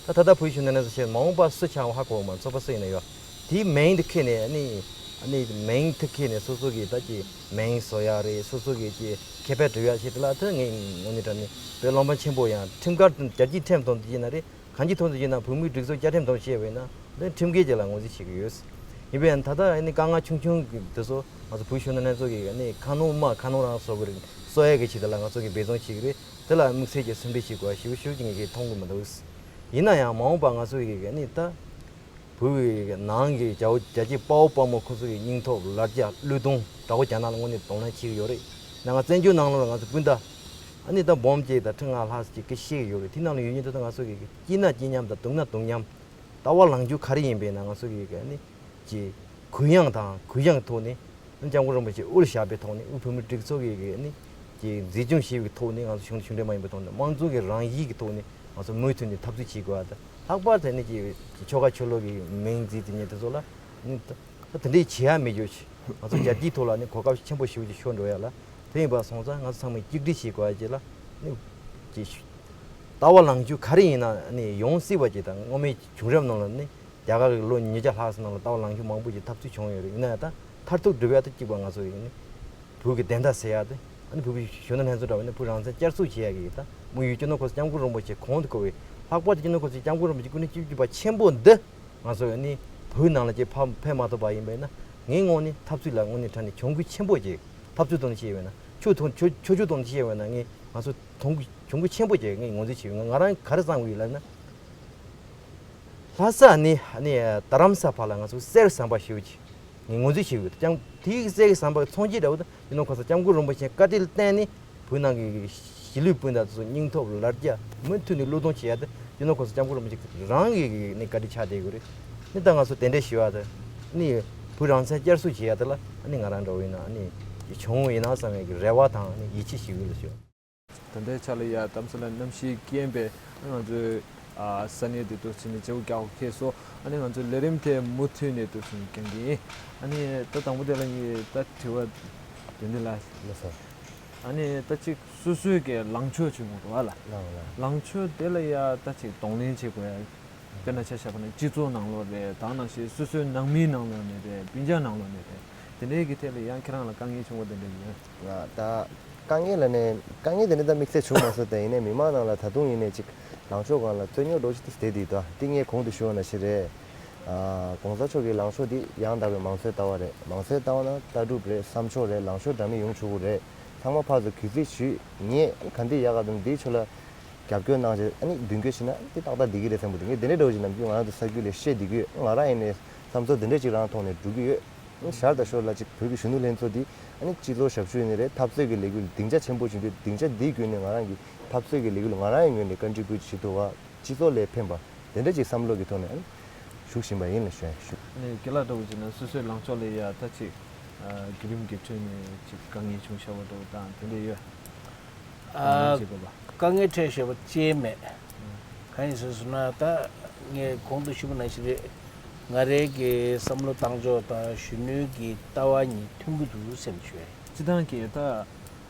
ད་ད་ལྟ་བོད་གཞོན་ནུ་ལྷན་ཚོགས་ཞེས་མ་འོངས་པ་སུ་ཆགས་ཧ་གོ་མ། ཚོགས་པ་སུ་ཡིན་ན་ཡོད། དེའི་མིང་དེ་ཁྱེར་ནས་ཨ་ནི་ཨ་ནི་མིང་དེ་ཁྱེར་ནས་སོ་སོ་གི་ད་ཀྱི་མིང་བཟོ་ཡག་རེད། སོ་སོ་གི་ཀྱི་ཁེ་ཕན་སྒྲུབ་ཡག་ཞིག་དེ་ལ་ད་ངས་ངོས་ནས་དྲན་ནས་བོད་བློན་འབངས་ཆེན་པོ་ཡང་ཁྲིམས་འགལ་རྒྱལ་སྤྱིའི་ཁྲིམས་དང་དེ་ཡིན་ན་རེད། གང་ཅི་ཐོག་ཏུ་བྱས་ན་བོད་མིའི་སྒྲིག་འཛུགས་བཅའ་ཁྲིམས་དང་བཅས་པས་ན་འདི་ཁྲིམས་འགལ་ཅིག་ལ་ངོས་འཛིན་བྱེད་ཀྱི་ཡོད། ཡིན་པས་ཡང་ད་ལྟ་ཨ་ནི་དཀའ་ངལ་ཆུང་ཆུང་གི་འདི་ཚོ་ང་ཚོ་བོད་གཞོན་ནུ་ལྷན་ཚོགས་ཀྱིས་ཨ་ནི་ཁ་ནོར་མ་ཁ་ནོར་རང་བཟོ་གི་རེད། གསོ་ཡག་གི་ཆེད་དུ་ལ་ང་ཚོ་གིས་འབད་བརྩོན་བྱེད་ཀྱི་རེད། དེ་ལ་དམིགས་བསལ་གྱི་སེམས་ཁྲལ་བྱེད་དགོས་པ་ཞེ་པོ་ཞེ་པོ་ཅིག་ངས་ཀྱིས་མཐོང་གི་མི་འདུག་ཡིན་ན་ཡང་མ་འོངས་པ་ང་ཚོ་གིས་ཨ་ནི་ད་བོད་ཀྱི་ནང་གི་རྒྱ་བོད་རྒྱལ་གཅེས་དཔའ་བོ་དཔའ་མོ་ཁོ་ཚོ་གི་སྙིང་སྟོབས་ལ་རྒྱ་བློས་གཏོང་དགྲ་བོ་རྒྱ་ནག་ལ་དངོས་གནས་གདོང་ལེན་བྱེད་ཀྱི་ཡོད་རེད། ནང་བཙན་བྱོལ་ནང་ལོགས་ལ་ང་ཚོ་སྤུན་ཟླ་ཨ་ནི་ད་འབུམ་གཅིག་དང་ཁྲི་ལྔ་ལྷག་ཅིག་སྐད་བཤད་ཀྱི་ཡོད་རེད། དེ་ནང་ལ་ཡོད་མཁན་དེ་ཚོ་ང་ཚོ་གི་སྐྱིད་ན་སྐྱིད་མཉམ་དང་སྡུག་ན་སྡུག་མཉམ། ལྟ་བ་ལངས་རྒྱུ་ག་རེ་ཡིན་པས་ན་ང་ཚོ་གི་ཨ་ནི་ཀྱི་གུ་ཡངས་དང་གུ་ཡངས་ཐོག་ནས་སྐྱབས་མགོན་རིན་པོ་ཆེ་དབུ་བཞག་པའི་ཐོག་ནས་དབུས་བོད་མིའི་སྒྲིག་འཛུགས་ཀྱི་ཨ་ནི་ཀྱི་འཛིན་སྐྱོང་བྱེད་པའི་ཐོག་ནས་ང་ཚོ་གཞུང་གཞུང་འབྲེལ་མ་ཡིན་པའི་ཐོག་ནས་དམངས་གཙོ་གི་རང་བཞིན་གྱི་ཐོག་ནས་ང་ཚོ་མུ་མཐུད་ནས་འཐབ་རྩོད་བྱེད་དགོས་པ་དང་། ལྷག་པར་དུ་ཨ་ནི་ཀྱི་ཆོལ་ཁ་ཆོལ་ལུགས་ཀྱི་མིང་འཛིན་དེ་ཉིད་དེ་ཚོ་ལ་ཨ་ནི་ད་དེ་འདྲའི་བྱེད་ཡ་མེད་རྒྱུ་ཞིག་ང་ཚོ་རྒྱལ་སྤྱིའི་ཐོག་ལ་ནི་གོ་སྐབས་ཆེན་པོ་ཞེ་པོ་ཅིག་ཤོར་འགྲོ་ཡ་ལ། དེ་ཡིན་པ་སོང་ཙང་ང་ཚོ་ཚང་མས་གཅིག་སྒྲིལ་བྱེད་དགོས་ཡ་ཅིག་ལ་ནི་ཅིག་ལྟ་བ་ལངས་རྒྱུ་ག་རེ་ཡིན་ན་ནི་ཡོང་སྲིད་པ་ཅིག་དང་། སྔོན་མའི་བྱུང་རབས་ནང་ལ་ནི་རྒྱ་གར་གྱི་ལོ་ཉིས་བརྒྱ་ལྷག་ཙམ་ནང་ལ་ལྟ་བ་ལངས་རྒྱུ་མང་པོ་ཅིག་འཐབ་རྩོད་བྱུང་ཡོད་རེད། ཡིན་ན་ཡང་ད་མཐར་ཐུག་སྒྲུབ་ཡ་ད་གཅིག་པ་ང་ཚོ་ཡིན་ནི་བོད་ཀྱི་བདེན་མཐའ་གསལ་ཡ་དེ། ཨ་ནི་བོད་པའི་གཞོན་ནུ་ལྷན་ཚོགས་འདྲ་བ་ནི་བོད་རང་བཙན་བསྐྱར་གསོ་བྱེད་ཡ་གི་ད་དམིགས་ཡུལ་སྤྱི་ནོར་གོང་ས་སྐྱབས་མགོན་རིན་པོ་ཆེ་གོང་དུ་བཀུར་བའི། ལྷག་པར་དུ་སྤྱི་ནོར་གོང་ས་སྐྱབས་མགོན་རིན་པོ་ཆེ་སྐུ་ཕྲེང་བཅུ་བཞི་པ་ཆེན་པོ་འདི་ང་ཚོ་ནི་བོད་ནང་ལ་ཅིག་ཕ་ཕེབས་མ་ཐུབ་པ་ཡིན་པས་ན། ངའི་ངོས་ནས་འཐབ་རྩོད་ལ་དངོས་གནས་དྲང་གནས་གྱོང་གུད་ཆེན་པོ་ཅིག་འཐབ་རྩོད་ཐོག་ནས་བཤད་པས་ན། ཆོས་ཐོག་ཆོས་ཆོས་ཕྱོགས་ཐོག་ནས་བཤད་པས་ན་ངས་ང་ཚོ་གྱོང་གུད་གྱོང་གུད་ཆེན་པོ་ཅིག་ངས་ངོས་འཛིན་བྱེད་ཡོད། ང་རང་ག་རེ་བསམ་གྱི་ཡོད་ལབ་ན། ལྷ་ས་ནས་ནས་རྡ་རམ་ས་ཕར་ལ་ང་ཚོ་གསེར་ཟམ་པ་ཞེ་པོ་ཅིག་ངས་ངོས་འཛིན་བྱེད་ཀྱི་ཡོད། ཀྱང་དེའི་གསེར་གྱི་ཟམ་པ་གི་ཚོང་ཆེན་འདྲ་བོ་དེ་སྤྱི་ནོར་གོང་ས་སྐྱབས་མགོན་རིན་པོ་ཆེ་བཀའ་དྲིན་ལ་བརྟེན་ནས་བོད་ནང་གི་གཞིས་ལུས་སྤུན་ཟླ་ཚོ་སྙིང་སྟོབས་ལ་རྒྱ་མུ་མཐུད་ནས་བློས་གཏོང་བྱེད་ཡ་དེ་སྤྱི་ནོར་གོང་ས་སྐྱབས་མགོན་རིན་པོ་ཆེ་རང་གི་ནས་བཀའ་དྲིན་ཆགས་བསྡད་ཡོད་རེད། ནི་ད་ང་ཚོ་དེ་འདྲ་ཞུ་བ་དེ་ནི་བོད་རང་བཙན་བསྐྱར་གསོ་བྱེད་ཡ་དེ་ལ་ནི་ང་རང་འདྲ་བོ་ཡིན་ན་ནི་བྱུང་ཡིན་ན་བསམ་ཡ་གི་རེ་བ་དང་ནི་ཡིད་ཆེས་ཞིག་ཡོད་ལ་ཞུ། ད་ལྟའི་ཆ་ལ་ཡ་གཏམ་ས་ལ་གནམ་གཤིས་རྐྱེན་པས་ང་ཚོའི་ཨ་ས་གནས་དེ་འདུག་ཕྱིན་ནས་བྱེའུ་རྒྱག་ཁེལ་སོང་། ཨ་ནི་ང་ཚོའི་ལས་རིམ་དེ་མུ་མཐུད་ནས་འདུག་ཕྱིན་རྐྱང་གི་ཡིན། ཨ་ནི་ད་དང་པོ་དེ་ལ་ངས་ད་དྲི་བ་དེ་འདི་ལ། ལགས་སོ། ཨ་ནི་ད་ཅིག་སོ་སོའི་གི་ལངས་ཕྱོགས་བྱུང་བ་རེད་བ་ལ། ལགས་ལགས། ལངས་ཕྱོགས་དེ་ལ་ཡ་ད་ཅིག་གདོང་ལེན་བྱེད་དགོས་ཡ། དཔེར་ན་ཆ་བཞག་པ་ན་སྤྱི་ཚོགས་ནང་ལོགས་རེད། དེ་ནང་བཞིན་སོ་སོའི་ནང་མིའི་ནང་ལོགས་ནས་རེད། སྤུན་ཀྱག་ནང་ལོགས་ནས་རེད། དེ་འདྲའི་གི་ཐད་ལ་ཡང་ཁྱེད་རང་ལ་དཀའ་ངལ་བྱུང་བ་དེ་འདྲ་ཡོད། ད་དཀའ་ངལ་ལ་ནས་དཀའ་ངལ་དེ་འདྲ་ད་དམིགས་བསལ་བྱུང་མ་སོང་། དེ་ཡིན་ནའི་མི་མང་ནང་ལ་ད་དུང་ཡིན་ནའི་ཅིག་ལངས་ཕྱོགས་སྒང་ལ་རྩོད་རྙོག་འདྲ་ཅིག་ཏུ་བསྡད་དེ་འདུག་དེ་ངས་གོང་དུ་ཞུས་པ་ནང་བཞིན་རེད། ཨ་གོང་ས་མཆོག་གི་ལངས་ཕྱོགས་འདི་ཡང་དག་པའི་མང་གཙོའི་ལྟ་བ་རེད། མང་གཙོའི་ལྟ་བ་ནང་ལྟ་གྲུབ་རེད། བསམ་ཕྱོགས་རེད། ལངས་ཕྱོགས་འདྲ་མིན་ཡོང་ཆོག་གི་རེད། ཚང་མ་ཕར་ཚུར་གུས་བརྩི་ཞུས། ངས་ག་འདི་ཡག་ག་འདུག་འདིའི་ཕྱོགས་ལ་རྒྱབ་སྐྱོར་གནང་བྱས་ཨ་ནི་མདུན་སྐྱོད་བྱས་ན་འདི་ཏག་ཏག་བསྡད་ཀྱི་རེད་བསམ་གི་འདུག་ངས་དེ་འདྲའི་འདྲ་བོ་ཅིག་ནམ་རྒྱུན་ང་རང་ཚོ་ས་ཁུལ་ལ་བཤད་བསྡད་ཀྱི་ཡོད། ང་རང་ཡིན་ནའི་བསམ་ཚུལ་དེ་འདྲ་ཅིག་རང་ཐོག་ནས་འགྲོ་གི་ཡོད། ཨ་ནི་ཞར་དང་ཞོར་ལ་ཅིག་བོད་ཀྱི་གཞོན་ནུ་ལྷན་ཚོགས་འདི་ཨ་ནི་སྤྱི་ཚོགས་ཞབས་ཞུ་ཡིན་ནའི་རེད། འཐབ་རྩོད་ཀྱི་ལས་འགུལ་སྡིངས་ཆ་ཆེན་པོ་བྱུང་དུས་སྡིངས་ཆ་འདིའི་བརྒྱུད་ནས་ང་རང་གི་འཐབ་རྩོད་ཀྱི་ལས་འགུལ་ལ་ང་རང་ཡི་ངོས་ནས་ཀོན་ཊི་བུ་ཊི་བྱེད་ཐུབ་པ། སྤྱི་ཚོགས་ལ་ཕན་པ་དེ་འདྲ་ཅིག་བསམ་བློ་གི་ཐོག་ནས་ཨ་ནི་ཞུགས་བཞིན་པ་ཡིན་ལ་ཞུ་ཡ་ཞུ། ཨ་ནི་རྒན་ལགས་འདྲ་བོ་བྱས་ན་སོ་སོའི་ལངས་ཕྱོགས་ལ་ཡ་ད་ཅིག་ བརྒྱུད་རིམ་གྱི་ཁྲོད་ནས་ཅིག་དཀའ་ངལ་བྱུང་བཞག་པ་འདྲ་བོ་དང་དེ་འདྲ་ཡོད། ཨ། དཀའ་ངལ་འཕྲད་བཞག་པ་ཅིག་མེད། གང་ཡིན་ཟེར་ན་ད་ངས་གོང་དུ་ཞུས་པ་ནང་བཞིན་རེད། ང་རའི་གི་བསམ་བློ་བཏང་ཕྱོགས་དང་གཞོན་ནུའི་གི་ལྟ་བ་གཉིས་མཐུན་གྱི་འདུག་སེམས་ཞུ་ཡ་ཡིན། སྤྱིར་བཏང་གི་ད་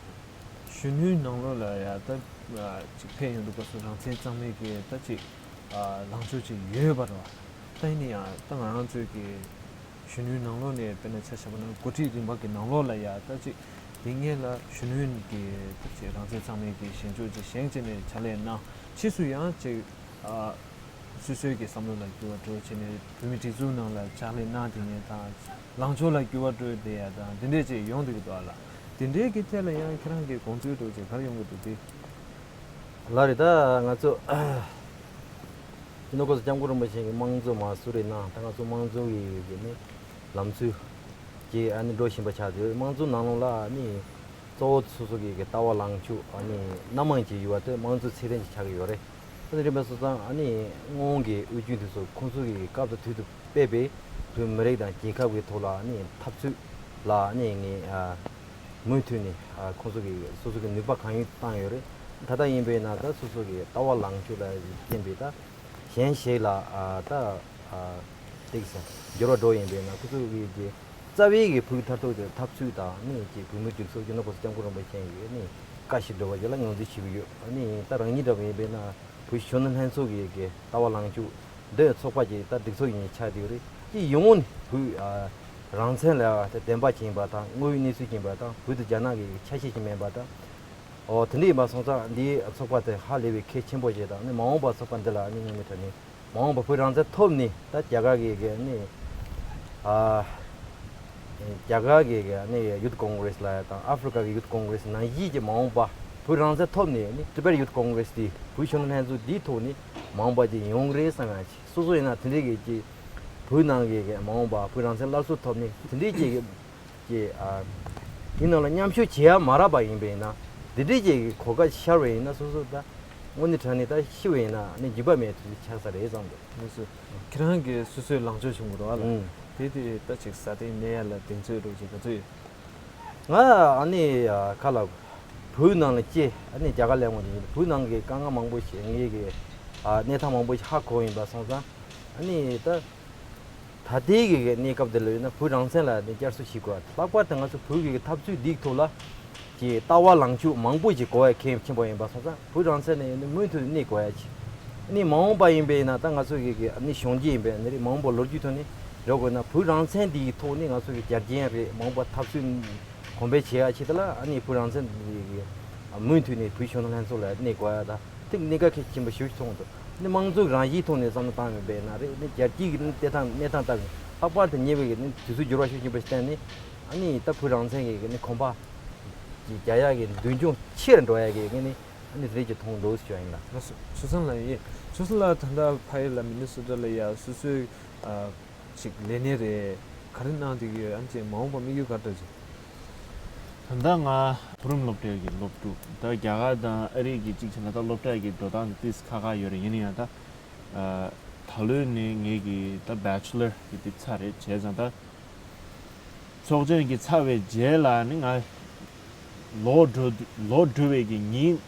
གཞོན་ནུའི་ནང་ལོགས་ལ་ཡ་ད་ཅིག་ཕེབས་ཡོང་དུས་སྐབས་སུ་རང་བཙན་གཙང་མའི་གི་ད་ཅིག་ལངས་ཕྱོགས་ཅིག་ཡོད་པ་རེད་བ། ད་ཡིན་ན་ཡང་ད་ང་རང་ཚོའི་གི་གཞོན་ནུའི་ནང་ལོགས་ནས་དཔེར་ན་ཆ་བཞག་པ་ན་འགོ་ཁྲིད་རིམ་པ་གི་ནང་ལོགས་ལ་ཡ་ད་ཅིག་དེ་སྔོན་ལ་གཞོན་ནུའི་གི་ད་ཅིག་རང་བཙན་གཙང་མའི་གི་བཞེངས་ཕྱོགས་ཅིག་བཞེངས་བྱས་ནས་ཕྱག་ལས་གནང་། ཕྱིས་སུ་ཡང་ཅིག་ཨ། སོ་སོའི་གི་བསམ་བློ་ལ་འགྱུར་བ་འགྲོ་བྱས་ནས་བོད་མིའི་སྒྲིག་འཛུགས་ནང་ལ་ཕྱག་ལས་གནང་དེ་ཉིད་དང་ལངས་ཕྱོགས་ལ་འགྱུར་བ་འགྲོ་བསྡད་ཡ་དང་དེ་འདྲས་ཅིག་ཡོང་བསྡད་ཀྱི་འདུག་ཨ་ལ། དེ་འདྲས་ཀྱི་ཐད་ལ་ཡང་ཁྱེད་རང་གི་དགོངས་ཚུལ་འདྲ་ཅིག་ག་རེ་ཡོང་གི་འདུག་དེ། ལགས་རེད། ད་ང་ཚོ་སྤྱི་ནོར་གོང་ས་སྐྱབས་མགོན་རིན་པོ་ཆེ་གི་དམངས་གཙོ་མར་གསོལ་རས་གནང་། ད་ང་ཚོ་དམངས་གཙོ་གི་གི་ནི་ལམ་ཚུལ་གྱི་ཨ་ནི་འགྲོ་བཞིན་པ་ཆགས་ཡོད། དམངས་གཙོ་ནང་ལོགས་ལ་ཨ་ནི་གཙོ་བོ་སོ་སོ་གི་གི་ལྟ་བ་ལངས་ཕྱོགས་ཨ་ནི་སྣ་མང་ཅིག་ཡོད་པ་དེ་དམངས་གཙོའི་ཚད་ལྡན་ཅིག་ཆགས་ཀྱི་ཡོད་རེད། ཨ་ནི་རིམ་པས་སོང་ཙང་ཨ་ནི་སྔོན་གྱི་དབུས་རྒྱུན་དེ་ཚོ་ཁོང་ཚོ་གི་སྐབས་དང་དུས་དང་སྤེལ་བའི་བོད་མི་རིགས་དང་རྒྱལ་ཁབ་ཀྱི་ཐོག་ལ་ཨ་ནི་འཐབ་རྩོད་ལ་ཨ་ནི་ངས་ཨ། མུ་མཐུད་ནས་ཨ་ཁོང་ཚོ་གིས་སོ་སོ་གི་ནུས་པ་གང་ཡོད་བཏང་ཡོད་རེད། ད་ལྟ་ཡིན་པས་ན་ད་སོ་སོ་གི་ལྟ་བ་ལངས་ཕྱོགས་ལ་བརྟེན་པའི་ད་གཞན་ཞིག་ལ་ཨ་ད་ཨ་ཏིག་ཙམ་འགྱུར་བ་འགྲོ་ཡིན་པས་ན་ཁོ་ཚོ་གི་གི་རྩ་བའི་གི་བོད་མཐར་གཏུགས་ཀྱི་འཐབ་རྩོད་དང་ནི་གི་བོད་མིའི་སྒྲིག་འཛུགས་སྤྱི་ནོར་གོང་ས་སྐྱབས་མགོན་རིན་པོ་ཆེ་གི་ནི་བཀའ་ཞིག་འགྲོ་བ་ཞིག་ལ་ངོས་འཛིན་བྱེད་ཀྱི་ཡོད། ནི་ད་རང་ཉིད་འདྲ་བ་ཡིན་པས་ན་བོད་གཞོན་ནུ་ལྷན་ཚོགས་ཀྱི་གི་ལྟ་བ་ལངས་ཕྱོགས་འདི་ཚོགས་པ་གི་ད་སྒྲིག་འཛུགས་ཡིན་ཆགས་བསྡད་ཡོད་རེད། དེ་ཡོང་ནི་བོད་ཨ་རང་བཙན་ལ་བདེན་པ་ཅིག་ཡིན་པ་དང་དངོས་ཡོད་གནས་ཚུལ་ཅིག་ཡིན་པ་དང་བོད་དང་རྒྱ་ནག་གི་ཆ་ཤས་ཤིག་མིན་པ་དང་། འོ་དེ་འདྲ་ཡིན་པ་སོང་ཙང་འདིའི་ཚོགས་པ་དེ་ཧ་ལས་པའི་གལ་ཆེན་པོ་ཞིག་དང་ནི་མ་འོངས་པ་ཚོགས་པ་འདི་ལ་ནི་དངོས་གནས་དྲང་གནས་མ་འོངས་པ་བོད་རང་བཙན་ཐོབ་ནི་ད་རྒྱ་གར་གི་གི་ནི་ཨ་རྒྱ་གར་གི་གི་ནི་ཡུཐ་ཀོང་གྷི་རེས་ལ་དང་ཨ་ཧྥི་རི་ཀ་གི་ཡུཐ་ཀོང་གྷི་རེས་ནང་བཞིན་གྱི་མ་འོངས་པ་བོད་རང་བཙན་ཐོབ་ནི་ནི་ཊི་བེཊ་ཡུཐ་ཀོང་གྷི་རེས་དེ་བོད་གཞོན་ནུ་ལྷན་ཚོགས་འདིའི་ཐོག་ནི་མ་འོངས་པ་ཅིག་ཡོང་གི་རེད་བསམ་ཡ་ཅིག་སོ་སོ་ཡིན་ན་དེ་འདྲའི་གི་ཅིག་བོད་ནང་གི་གི་མ་འོངས་པ་བོད་རང་བཙན་སླར་གསོ་ཐོབ་ནི་དེ་འདྲའི་ཅིག་གི་ཅིག་ཨ་དེ་ནང་ལ་མཉམ་ཞུགས་བྱེད་ཡ་མ་རག་པ་ཡིན་པས་ན་དེ་འདྲའི་ཅིག་གི་གོ་སྐབས་ཤར་བ་ཡིན་ན་སོ་སོ་ད་དངོས་གནས་དྲང་གནས་ད་ཤི་བ་ཡིན་ན་ནི་འཇིགས་པ་མེད་དུ་ཆགས་ས་རེད་བསམ་འདུག་ལགས་སོ། ཁྱེད་རང་གིས་སོ་སོའི་ལངས་ཕྱོགས་བྱུང་གི་འདུག་ཨ་ལ། ཨུམ། དེ་དེ་ད་ཅིག་ས་སྟེང་གནས་ཡ་ལ་གདེང་ཚོད་འདྲ་ཅིག་ག་ཚོད་ཡོད། ང་ཨ་ནི་ཨ་ཁ་ལ་བོད་ནང་ལ་སྐྱེས་ཨ་ནི་རྒྱ་གར་སླེབས་འོང་དུས་བོད་ནང་གི་དཀའ་ངལ་མང་པོ་ཞིག་ངའི་གི་ཨ་གནས་སྟངས་མང་པོ་ཞིག་ཧ་གོ་ཡིན་པ་སོང་ཙང་ཨ་ནི་ད་ད་ལྟའི་གི་གནས་སྐབས་འདི་ལ་ཡོད་ན་བོད་རང་བཙན་ལ་ནི་བསྐྱར་གསོ་བྱེད་དགོས། ལྷག་པར་དུ་ང་ཚོ་བོད་ཀྱི་འཐབ་རྩོད་འདིའི་ཐོག་ལ་གི་ལྟ་བ་ལངས་ཕྱོགས་མང་པོ་ཞིག་གོ་ཡ་གལ་ཆེན་པོ་ཡིན་པ་སོང་ཙང་བོད་རང་བཙན་ནི་ནི་མུ་མཐུད་གནས་དགོས་ཡ་ཅིག་ནི་མ་འོངས་པ་ཡིན་པས་ན་ད་ང་ཚོ་གི་གི་ནི་གཞོན་སྐྱེས་ཡིན་པས་ནི་རེད་མ་འོངས་པ་ལོ་རྒྱུས་ཐོག་ནས་འགྲོ་དགོས་ན་བོད་རང་བཙན་འདིའི་ཐོག་ནས་ང་ཚོ་གི་རྒྱལ་རྒྱན་རེད་མ་འོངས་པ་འཐབ་རྩོད་གོང་འཕེལ་བྱེད་ཡ་ཆེད་དུ་ལ་ཨ་ནི་བོད་རང་བཙན་འདི་གི་མུ་མཐུད་ནས་བོད་གཞོན་ནུ་ལྷན་ཚོགས་ལ་གནས་དགོས་ཡ་ད་དེ་གནད་འགག་གལ་ཆེན་པོ་ཞེ་པོ་ཅིག་མཐོང་འདུག་ནི་དམངས་གཙོ་རང་བཞིན་ཐོག་ནས་བསམ་བློ་བཏང་ཡོད་པས་ན་རེད་ནི་རྒྱལ་སྤྱིའི་གི་ནི་བལྟས་སྟངས་གནས་སྟངས་ལྟ་གི་ལྷག་པར་དུ་ཉེ་བའི་གི་ནི་དུས་ཚོད་འགྱུར་བ་ཤུགས་ཆེན་པོ་ཞིག་བསྟན་ནི་ཨ་ནི་ད་བོད་རང་བཙན་གི་གི་ནི་གོམ་པ་ཅིག་རྒྱག་ཡ་གི་མདུན་ལྗོངས་ཆེ་རུ་འགྲོ་ཡ་གི་གི་ནི་ཨ་ནི་དེ་རིགས་ཀྱི་མཐོང་འདུག་ཞུ་ཡ་ཡིན་ལ། ལགས་སོ། ཆོས་བཟང་ལགས་ཡིན། ཆོས་བཟང་ལགས་ད་ལྟ་ཕ་ཡུལ་ལ་མི་ནི་སོ་ཊ་ལ་ཡ་སོ་སོའི་ཨ་ཅིག་ལས་གནས་རེད་ག་རེ་གནང་བསྡད་ཀྱི་ཡོད་ཨ་ནི་ཅིག་མ་འོངས་པ་དམིགས་ཡུལ་ག་རེ་འདྲ་ཅིག་ད་ལྟ་ང་མཐོ་རིམ་སློབ་གྲྭའི་གི་སློབ་ཕྲུག་ད་རྒྱ་གར་དང་ཨ་རི་གི་གཅིག་བྱས་ན་ད་སློབ་གྲྭ་གི་འགྲོ་སྟངས་དེ་ཏིས་ཁག་ཁག་ཡོད་རེད། ཡིན་ན་ཡང་ད་ད་ལོའི་ནི་ངེད་ཀྱི་ད་བེ་ཆེ་ལར་གི་དེ་ཚར་རེད། བྱས་ཙང་ད་ཚོགས་ཆེན་གྱི་ཚར་བའི་རྗེས་ལ་ནི་ང་ལོ་འགྲོ་ལོ་འགྲོ་བའི་གི་ཉིན་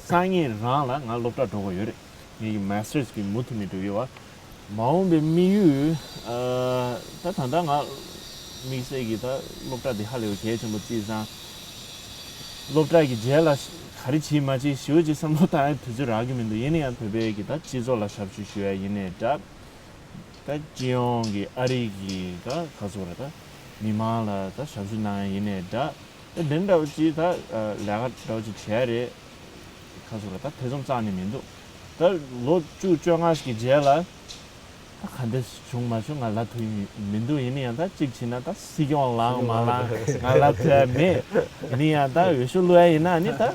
སང་ཉིན་རང་ལ་ང་སློབ་གྲྭ་འགྲོ་དགོས་ཡོད་རེད། ངེད་ཀྱི་མ་སི་ཊར་སི་གི་མུ་མཐུད་ནས་འགྲོ་གི་ཡོད་བ། མ་འོངས་པའི་དམིགས་ཡུལ་ཨ་ད་ད་ལྟ་ང་དམིགས་བསལ་གྱི་ད་སློབ་གྲྭ་འདི་ཧ་ལས་པའི་གལ་ཆེན་པོ་བརྩིས་ཙང་། སློབ་གྲྭ་གི་རྗེས་ལ་ག་རེ་བྱེད་མ་བྱེད་ཞེ་པོ་ཅིག་བསམ་བློ་བཏང་ཡ་དུས་ཚོད་རག་གི་མི་འདུག་ཡིན་ན་ཡང་བོད་པའི་གི་ད་སྤྱི་ཚོགས་ལ་ཞབས་ཞུ་ཞུ་ཡ་ཡིན་ནའི་འདྲ། ད་སྤྱི་ཡོངས་ཀྱི་ཨ་རི་གི་ད་ག་ཚོད་རེད་ད་མི་མང་ལ་ད་ཞབས་ཞུ་གནང་ཡ་ཡིན་ནའི་འདྲ། ད་འདི་འདྲ་བོ་ཅིག་ད་ལས་ཀ་འདྲ་བོ་ཅིག་བྱས་རེད། ཁ་སོ་ལ་ད་ཐེ་ཚོམ་རྩ་ནས་མི་འདུག་ད་ལོ་བཅུ་བཅོ་ལྔ་ཞིག་གི་རྗེས་ལ་ད་ག་འདྲ་བྱུང་མ་བྱུང་ང་ལབ་ཐུབ་ཀྱི་མི་འདུག་ཡིན་ན་ཡང་ད་གཅིག་བྱས་ན་ད་སྲིད་སྐྱོང་ལངས་མ་ལངས་ང་ལབ་ཐུབ་ཡ་མེད། ཡིན་ན་ཡང་ད་འོས་ཤོག་བླུག་ཡ་ཡིན་ན་ནི་ད་ད་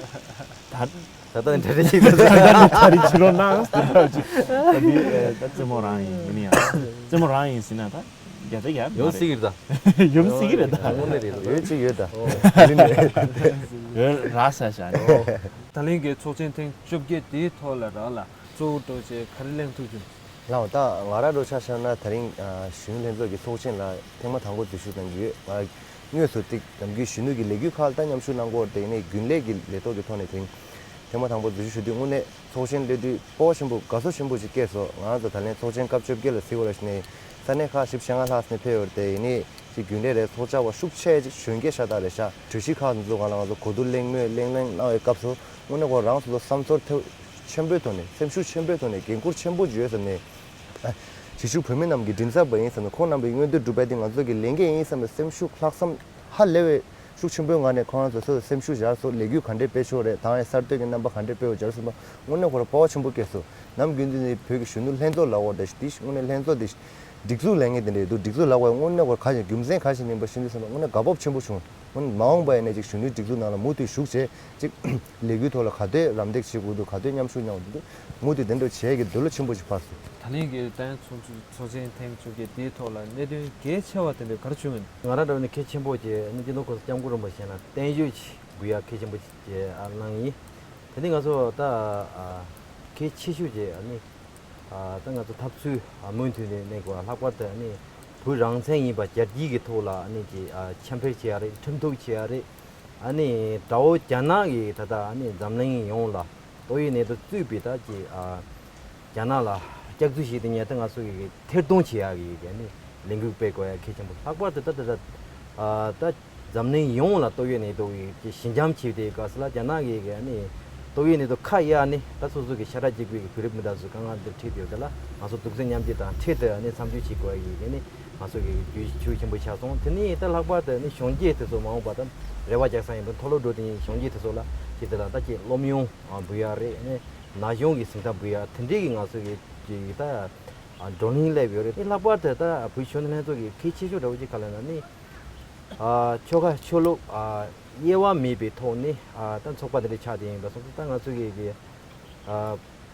ད་ལྟ་ནས་གྲ་སྒྲིག་བྱེད་དགོས། ད་ལྟ་ནས་གྲ་སྒྲིག་བྱེད་རོགས་གནང་ཟེར་ཐུབ་ཅིག་ད་འདི་ད་རྩེད་མོ་རང་ཡིན། ཡིན་ན་ཡང་རྩེད་མོ་རང་ཡིན་ཟེར་ན་ད། རྒྱ་ད་རྒྱ་ཡོང་སྲིད་ཀྱི་རེད་ད། ཡོང་སྲིད་ཀྱི་རེད་ད། དངོས་གནས་རེད་ད། ཡོད་ཅིག་ཡོད་ད། ཡོད་ར་ས་ཤ་ནི། ད་ལན་གྱི་ཚོགས་ཆེན་ཐེངས་བཅོ་བརྒྱད་དེའི་ཐོག་ལ་རག་ལ་གཙོ་བོ་འགྲོ་བྱས་ག་རེ་གླེང་ཐུབ་བྱུང་། ལགས་ད་ང་རང་འགྲོ་ཆ་བཞག་ན་ད་རིང་གཞོན་ནུ་ལྷན་ཚོགས་ཀྱི་ཚོགས་ཆེན་ལ་ཐེངས་མ་དང་པོ་འཛུལ་ཞུགས་གནང་གི་ཡོད། ང་ དངོས་སུ་ཏིག་ནམ་རྒྱུན་གཞོན་ནུ་གི་ལས་འགུལ་ཁག་ལ་ད་མཉམ་ཞུགས་གནང་གི་ཡོད་རེད་དེ། ཡིན་ནའི་རྒྱུན་ལས་ཀྱི་ལས་ཐོག་གི་ཐོག་ནས་དེ་ཐེངས་མ་དང་པོ་འཛུལ་ཞུགས་ཞུ་དུས་དངོས་གནས་ཚོགས་ཆེན་སླེབས་དུས་སྤོབས་པ་ཆེན་པོ་དགའ་ཚོར་ཆེན་པོ་ཞིག་སྐྱེས་སོང་། ང་རང་ཚོ་ད་ལན་ཚོགས་ཆེན་སྐབས་བཅོ་བརྒྱད་ལ་གཟིགས་པ་ལ་ཞུ་ནས་ས་གནས་ཁག་བཞི་བཅུ་ཞེ་ལྔ་ལྷག་ནས་ཕེབས་ཡོད་རེད་དེ། ཡིན་ནའི་ཅིག་རྒྱུན་ལས་རེད། ཚོགས་བཅར་བ་ཤུགས་ཆེ་ཅིག་གཞོན་སྐྱེས་ཤ་སྟག་རེད་ཤག་གྲོས་གཞི་ཁག་འདི་ཚོ་སྒང་ལ་ང་ཚོ་གོ་བསྡུར་གླེང་མོལ་གླེང་གླེང་གནང་བའི་སྐབས་སུ་དངོས་གནས་ཁོ་རང་ཚོ་ལ་བསམ་ཚོར་ཐེ་ཆེན་པོའི་ཐོག་ནས་སེམས་ཤུགས་ཆེན་པོའི་ཐོག་ནས་འགན་འཁུར་ཆེན་པོ་ཅིག་ཡོད་བསམ་ནས། གཞིས་བཞུགས་བོད་མི་རྣམས་ཀྱི་མགྲིན་ཚབ་པ་ཡིན་བསམ་ནས། ཁོང་རྣམ་པའི་མངོན་འདོད་སྒྲུབ་པ་དེ་ང་ཚོ་གི་ལས་འགན་ཡིན་བསམ་པའི་སེམས་ཤུགས་ལྷག་བསམ་ཧ་ལས་པའི་ཤུགས་ཆེན་པོའི་ངང་ནས་ཁོང་རང་ཚོ་སོ་སོའི་སེམས་ཤུགས་སྦྱར་སོང་། ལས་འགུལ་ག་འདྲས་སྤེལ་ཆོག་རེད། ད་ཡང་གསར་གཏོད་ཀྱི་རྣམ་པ་ག་འདྲས་སྤེལ་བ་སྦྱར་སོང་བ་དངོས་གནས་ཁོ་རང་སྤོབས་པ་ཆེན་པོ་སྐྱེས་སོང་། ནམ་རྒྱུན་དུ་ནི་བོད་ཀྱི་གཞོན་ནུ་ལྷན་ཚོགས་ལབ་དགོས་རེད་དེ། དངོས་གནས་ལྷན་ཚོགས་དེ་སྒྲིག་འཛུགས་ལབ་མཁན་དེ་འདྲས་འདུག་སྒྲིག་འཛུགས་ལབ་དགོས། དངོས་གནས་ཁོ་རང་ག་ཞིག་རྒྱུ་མཚན་ག་ཞིག་ཡིན་པ་ཤེས་འདུག་བསམ་པ་དངོས་གནས་དགའ་སྤོབས་ཆེན་པོ་བྱུང་། དངོས་གནས་མ་འོངས་པ་ཡིན་ནའི་ཅིག་གཞོན་ནུའི་སྒྲིག་འཛུགས་ནང་ལ་མུ་མཐུད་ཞུགས་བྱས་ཅིག་ལས་འགུལ་ཐོག་ལ་ག་དུས་རམ་འདེགས་བྱེད་དགོས་འདུག་ག་དུས་མཉམ་ཞུགས་གནང་དགོས་འདུག་མུ་མཐུད་དེ་འདྲ་བྱེད་ཀྱི་འདོད་བློ་ཆེན་པོ་ཞིག་འཕར་སོང་། ད་ལན་གྱི་ཏན་ཚོགས་ཚོགས་ཆེན་ཐེངས་བཅོ་བརྒྱད་དེའི་ཐོག་ལ་གནད་དོན་གལ་ཆེ་བ་དེ་འདྲ་ག་རེ་བྱུང་ཡོད། ང་རང་འདྲ་བོ་ནི་གལ་ཆེན་པོ་བྱས་ནི་སྤྱི་ནོར་གོང་ས་སྐྱབས་མགོན་རིན་པོ་ཆེ་ལ་བརྟན་བཞུགས་ཅིག་འབུལ་ཡ་གལ་ཆེན་པོ་ཅིག་གནང་ཡིན། དེ་ནི་ང་ཚོ་ད་གལ་ཆེ་ཤོས་ཀྱི་ནི་ད་ང་ཚོ་འཐབ་རྩོད་མུ་མཐུད་ནས་གནས་དགོས། ལྷག་པར་དུ་ནི་བོད་རང་བཙན་ཡིན་པ་རྒྱལ་སྤྱི་གི་ཐོག་ལ་ནི་ཅིག་ཁྱབ་སྤེལ་བྱེད་ཡ་རེད། ཁྲིམས་གཏུག་བྱེད་ཡ་རེད། ཨ་ནི་དགྲ་བོ་རྒྱ་ནག་གིས་ད་ལྟ་ཨ་ནི་འཛམ་གླིང་ཡོངས་ལ་ཏོག་དབྱིབས་ནད་དུག་གཙོས་པའི་ད་ཅིག་ཨ་རྒྱ་ནག་ལ་སྐྱག་རྫུན་བྱས་ཏེ་ཉེ་ད་ང་ཚོ་གི་ཐེར་གཏོང་བྱེད་ཡག་གི་ཨ་ནི་ལས་འགུལ་སྤེལ་དགོས་ཡ་གལ་ཆེན་པོ། ལྷག་པར་དུ་ད་ད་ད་ཨ་ད་འཛམ་གླིང་ཡོངས་ལ་ཏོག་དབྱིབས་ནད་དུག་གི་ཞི་འཇམ་བྱས་ཏེ་སྐབས་སུ་ལ་རྒྱ་ནག་གི་ཨ་ནི་ཏོག་དབྱིབས་ནད་དུག་ཁ་གཡར་ནས་ད་སོ་སོ་གི་ཤ་ཁྲག་གཅིག་པའི་བོད་རིགས་མི་དག་ཚོ་དཀའ་ངལ་འདིར་འཁྲིད་དེ་ཡོད། དེ་ལ་ང་ཚོ་གདུང་སེམས་མཉམ་སྐྱེད་དང་འཕྲལ་དུ་ཨ་ནི་འཚམས་འཇོག་བྱེད་དགོས་ཡ་གི་ཨ་ནི་ང་ཚོ་གི་རྒྱུ་ཤུགས་ཆེན་པོ་ཆགས་སོང་། དེ་ནས་ད་ལྷག་པར་དུ་ནི་གཞོན་སྐྱེས་དེ་ཚོ་མ་འོངས་པ་ད་རེ་བ་རྒྱག་ས་ཡིན་པ་མཐོ་སློབ་འགྲོ་དེ་ཡིན། གཞོན་སྐྱེས་དེ་ཚོ་ལ་ཅིག་དེ་ལ་ད་ཅིག་སློབ་ཡོན་འབུལ་ཡ་རེད། ནི་ན་གཞོན་གྱི་གཟེངས་རྟགས་འབུལ་ཡ་དེ་འདྲའི་གི་ང་ཚོ་གི་ཅིག་ད་བགྲོ་གླེང་སླེབས་ཡོད་རེད། ནི་ལྷག་པར་དུ་ད་བོད་གཞོན་ནུ་ལྷན་ཚོགས་ཀྱི་གལ་ཆེ་ཤོས་འདྲ་བོ་ཅིག་ག་ལ་ན་ནི་ཆོལ་ཁ་ཆོས་ལུགས་དབྱེ་བ་མེད་པའི་ཐོག་ནས་ད་ཚོགས་པ་དེ་འདྲ་ཆགས་བསྡད་ཡིན་པ་སོང་ཙང་ད་ང་ཚོ་གི་གི་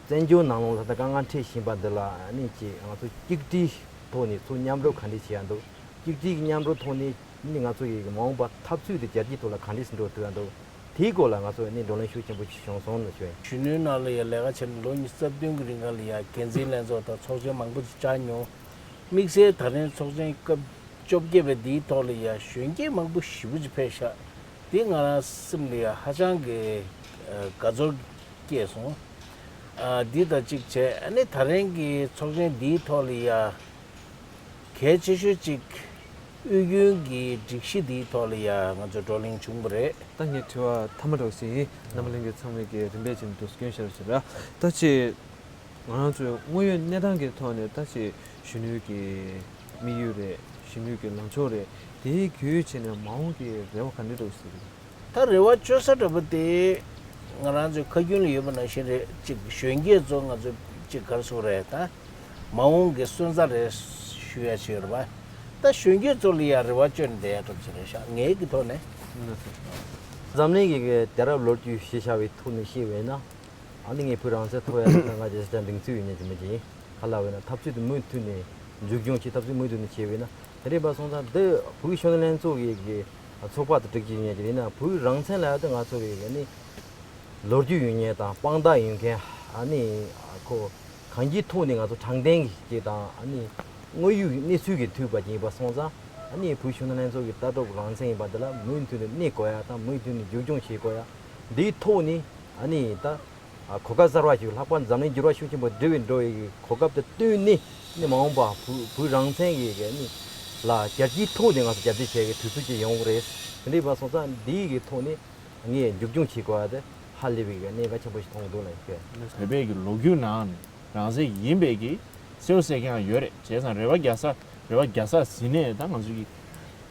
བཙན་བྱོལ་ནང་ལོགས་ལ་ད་དཀའ་ངལ་འཕྲད་བཞིན་པ་འདི་ལ་ནི་ཅིག་ང་ཚོ་གཅིག་སྒྲིལ་ཐོག་ནས་ཚུར་མཉམ་རུབ་ག་འདྲས་བྱེད་ཡ་འདུག་གཅིག་སྒྲིལ་གྱི་མཉམ་རུབ་ཐོག་ནས་ནི་ང་ཚོ་ཡི་མ་འོངས་པ་འཐབ་རྩོད་དེ་རྒྱལ་སྤྱིའི་ཐོག་ལ་ག་འདྲས་སུ་འགྲོ་ཐུབ་ཡ་འདུག་དེའི་སྐོར་ལ་ང་ཚོ་ནི་བགྲོ་གླེང་ཤུགས་ཆེན་པོ་ཞིག་བྱུང་སོང་ལ་ཞུ་ཡ་ཡིན། གཞོན་ནུའི་ནང་ལ་ཡ་ལས་ཀ་བྱས་ནས་ལོ་ཉི་ཤུ་རྩ་བདུན་གྱི་རིང་ག་ལ་ཡ་འགན་འཛིན་ལྷན་ཚོགས་དང་ཚོགས་ཆེན་མང་པོ་ཞིག་བཅར་མྱོང་། དམིགས་བསལ་ད་རིང་ཚོགས་ཆེན་སྐབས་བཅོ་བརྒྱད་པའི་འདིའི་ཐོག་ལ་ཡ་གཞོན་སྐྱེས་མང་པོ་ཞེ་པོ་ཅིག་ཕེབས་ཤག་དེ་ང་རང་སེམས་ལ་ཡ་ཧ་ཅང་གི་དགའ་ཚོར་སྐྱེས་སོང་། འདི་དང་གཅིག་བྱས་ཨ་ནི་ད་རིང་གི་ཚོགས་ཆེན་འདིའི་ཐོག་ལ་ཡ་གལ་ཆེ་ཤོས་གཅིག་དབུས་རྒྱུན་གྱི་སྒྲིག་གཞི་འདིའི་ཐོག་ལ་ཡ་ང་ཚོ་བགྲོ་གླེང་བྱུང་བ་རེད། ད་ངའི་དྲི་བ་མཐའ་མ་འདྲ་བོ་ཞིག་ཡིན། རྣམ་པ་ལྷན་རྒྱས་ཚང་མས་ཀྱི་རིམ་པས་བྱས་ནས་དུ་སྐྱོན་བཤད་རོགས་བྱེད་ར། ད་ཅི་ང་རང་ཚོའི་དངོས་ཡོད་གནས་སྟངས་ཀྱི་ཐོག་ནས་ད་ཅི་གཞོན་ནུའི་གི་དམིགས་ཡུལ་རེད། གཞོན་ནུའི་གི་ལངས་ཕྱོགས་རེད། དེའི་བརྒྱུད་བྱས་ནས་མ་འོངས་ཀྱི་རེ་བ་ག་འདྲ་འདྲ་བོ་ཞིག་རེད། ད་རེ་བ་བཅོལ་ས་འདྲ་པོ་དེ་ང་རང་ཚོའི་ཁ་རྒྱུན་ལ་ཡོད་པ་ནང་བཞིན་རེད། གཅིག་གཞོན་སྐྱེས་ཚོ་ང་ཚོ་གཅིག་ག་རེ་ཟེར་དགོས་རེད། ད་མ་འོངས་ཀྱི་སོན་རྩ་རེད་ཞུ་ཡ་ཞིག་ཡོད་རེད་པ། ད་གཞོན་སྐྱེས་ཚོ་ལ་ཡ་རེ་བ་བཅོལ་ནས་བསྡད་ཡ་འདྲ་པོ་ཞིག་རེད་ཤག་ངའི་གི་ཐོག་ནས། འཛམ་གླིང་གི་གི་དེང་རབས་ལོ་རྒྱུས་གཞི་བཞག་པའི་ཐོག་ནས་བཤད་པ་ཡིན་ན། ཨ་ནི་ངས་བོད་རང་བཙན་ཐོབ་ཡ་ལ་ང་རྒྱལ་ས་ཅན་སྒྲིང་ཚུལ་ཡོད་ཉན་གྱི་མི་ཅིག་ཡིན། ག་ལ་བས་ན་འཐབ་རྩོད་དེ་མུ་མཐུད་ནས་མཇུག་སྐྱོང་བྱེད། འཐབ་རྩོད་མུ་མཐུད་ནས་བྱས་པས་ན་དེ་རེད་པ་སོང་ཙང་འདི་བོད་གཞོན་ནུ་ལྷན་ཚོགས་ཀྱི་གི་ཚོགས་པ་དང་སྒྲིག་གི་ཡོད་ཉན་གྱི་ཡིན་ན། བོད་རང་བཙན་ལ་ཡ་དེ་ང་ཚོ་གི་ཨ་ནི་ལོ་རྒྱུས་ཡོད་ཉན་དང་དཔང་རྟགས་ཡོད་མཁན་ཨ་ནི་ཁོ་གང་ཅིའི་ཐོག་ནས་ང་ཚོ་དྲང་བདེན་གྱི་དང་ཨ་ནི་དངོས་ཡོད་གནས་ཚུལ་གྱི་མཐུད་པ་ཅིག་ཡིན་པ་སོང་ཙང་ཨ་ནི་བོད་གཞོན་ནུ་ལྷན་ཚོགས་ཀྱི་ལྟ་གྲུབ་རང་བཙན་ཡིན་པ་འདི་ལ་མུ་མཐུད་ནས་གནས་དགོས་ཡ་དང་མུ་མཐུད་ནས་མཇུག་སྐྱོང་བྱེད་དགོས་ཡ་འདིའི་ཐོག་ནས་ཨ་ནི་ད། གོ་སྐབས་གསར་བ་ཞིག་ལྷག་པར་འཛམ་གླིང་འགྱུར་བ་ཤུགས་ཆེན་པོ་འགྲོ་བའི་འགྲོ་བའི་གོ་སྐབས་དེ་བཏོན་ནས་ནི་མ་འོངས་པ་བོད་བོད་རང་བཙན་གྱི་གི་ནི་ལ་རྒྱལ་སྤྱིའི་ཐོག་ནས་ང་ཚོ་རྒྱབ་སྐྱོར་བྱེད་ཀྱི་དུས་ཚོད་ཅིག་ཡོང་གི་རེད། དེ་འདྲ་ཡིན་པ་སོང་ཙང་འདིའི་གི་ཐོག་ནས་ངས་མཇུག་སྐྱོང་བྱེད་དགོས་པ་དེ་ཧ་ལས་པའི་གི་གནད་འགག་ཆེན་པོ་ཞིག་མཐོང་གི་འདུག་ལ་ཡིན་སྐད། བོད་པའི་གི་ལོ་རྒྱུས་ནང་ནས་རང་བཙན་ཡིན་པའི་གི་གསལ་པོ་གསལ་རྐྱང་ཡོད་རེད། བྱས་ཙང་རེ་བ་རྒྱག་ས་རེ་བ་རྒྱག་ས་ཟིན་ནས་ད་ང་ཚོ་གི་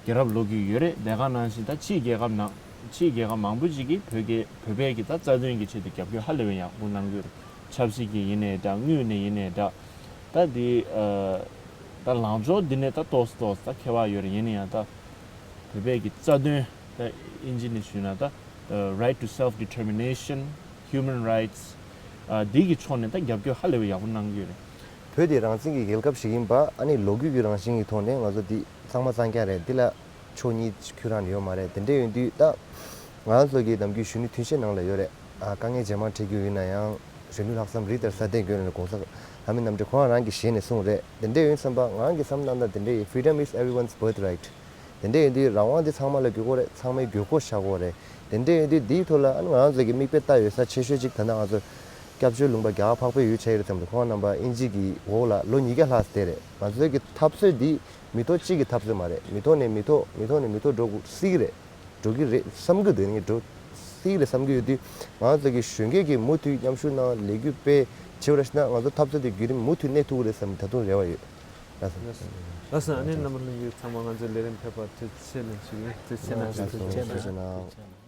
རྒྱལ་རབས་ལོ་རྒྱུས་ཡོད་རེད། དེ་ག་ནང་བཞིན་ད་ཕྱིའི་རྒྱལ་ཁབ་ནང་ཕྱིའི་རྒྱལ་ཁབ་མང་པོ་ཅིག་གིས་བོད་རྒྱལ་བོད་པའི་གི་ད་རྩ་དོན་གྱི་ཆེད་དུ་རྒྱབ་སྐྱོར་ཧ་ལས་པའི་ཡག་པོ་གནང་གི་ཡོད་རེད། ཆབ་སྲིད་ཀྱི་ཡིན་ནའི་འདྲ། དངོས་ནས་ཡིན་ནའི་འདྲ། ད་འདི་ཨ་ད་ལངས་ཕྱོགས་འདི་ནས་ད་ཏོག་ཙམ་ཏོག་ཙམ་ད་ཁྱད་པར་ཡོད་རེད། ཡིན་ན་ཡང་ད་བོད་པའི་གི་རྩ་དོན་ད་ཨིན་ཇི་ནས་ཞུས་ན་ད་right to self determination, human rights ཨ་འདི་གི་ཕྱོགས་ནས་ད་རྒྱབ་སྐྱོར་ཧ་ལས་པའི་ཡག་པོ་གནང་གི་ཡོད་རེད། བོད་དེ་རང་བཙན་གྱི་རྒྱལ་ཁབ་ཞིག་ཡིན་པ་ཨ་ནི་ལོ་རྒྱུས་ཀྱི་རང་བཞིན་གྱི་ཐོག་ནས་ང་ཚོ་འདི་ཚང་མ་གཙང་རྐྱང་རེད། འདི་ལ་ཕྱོགས་གཉིས་ཁྱོད་རང་ནས་ཡོད་མ་རེད། དེ་འདྲ་ཡོད་དུས་ད་ང་རང་ཚོ་གི་ནམ་རྒྱུན་གཞོན་ནུ་མཐུན་ཤེས་ནང་ལ་ཡོད་རེད། ཨ་དཀའ་ངལ་ཇེ་མང་འཕྲད་རྒྱུ་ཡིན་ན་ཡང་གཞོན་ནུ་ལྷག་བསམ་རི་ལྟར་སྲ་བརྟན་དགོས་ནས་གོང་ས་ལྷ་མི་རྣམ་འདྲེན་ཁོང་རང་གི་ཞལ་ནས་གསུངས་རེད། དེ་འདྲ་ཡིན་བསམ་པ་ང་རང་གི་བསམ་སྟངས་ད་དེ་འདྲ་ཡིན། Freedom is everyone's birthright. དེ་འདྲ་ཡིན་དུས་རང་དབང་འདི་ཚང་མ་ལ་དགོས་མཁོ་རེད། ཚང་མའི་དགོས་མཁོ་ཆགས་ཀྱི་ཡོད་རེད། དེ་འདྲ་ཡིན་དུས་འདིའི་ཐོག་ལ་ཨ་ནི་ང་རང་ཚོ་གི་མིག་དཔེ་ལྟ་ཡོད་ས་ཆེ་ཤོས་གཅིག་ད་ལྟ་ང་ཚོ་སྐྱབས་བཅོལ་ལུང་པ་རྒྱ་གར་འཕགས་པའི་ཡུལ་ཆགས་ཡོད་རེད་བསམ་འདུག་ཁོང་རྣམ་པ་དབྱིན་ཇི་གི་འོག་ལ་ལོ་ཉིས་བརྒྱ་ལྷག་ཙམ་བསྡད་རེད། ང་ཚོའི་གི་འཐབ་རྩོད་འདི་མི་ཐོག་གཅིག་གི་འཐབ་རྩོད་མ་རེད། མི་ཐོག་ནས་མི་ཐོག་མི་ཐོག་ནས་མི་ཐོག་འགྲོ་དགོས་སྲིད་ཀྱི་རེད། འགྲོ་གི་རེད་བསམ་གི་འདུག་ངས་འགྲོ་སྲིད་ཀྱི་རེད་བསམ་གི་ཡོད་དུས། ང་ཚོ་གི་གཞོན་སྐྱེས་ཀྱི་མུ་མཐུད་མཉམ་ཞུགས་གནང་ལས་འགུལ་སྤེལ་བྱེད་པ་ཞིག་ན། ང་ཚོ་འཐབ་རྩོད་དེ་བརྒྱུད་རིམ་མུ་མཐུད་གནས་ཐུབ་ཀྱི་རེད་བསམ་ད་དུང་རེ་བ་ཡོད། ལགས་སོ། ལགས་སོ། ཨ་ནི་རྣམ་པ་ལྷན་རྒྱས་ཚང་མ་ང་ཚོའི་ལས་རིམ་ཕེབས་པར་ཐུགས་རྗེ་ཆེ་ཞུ་གི་ཡིན། ཐུགས་རྗེ་ཆེ་གནང་། ལགས་སོ། ཐུགས་རྗེ་གནང་།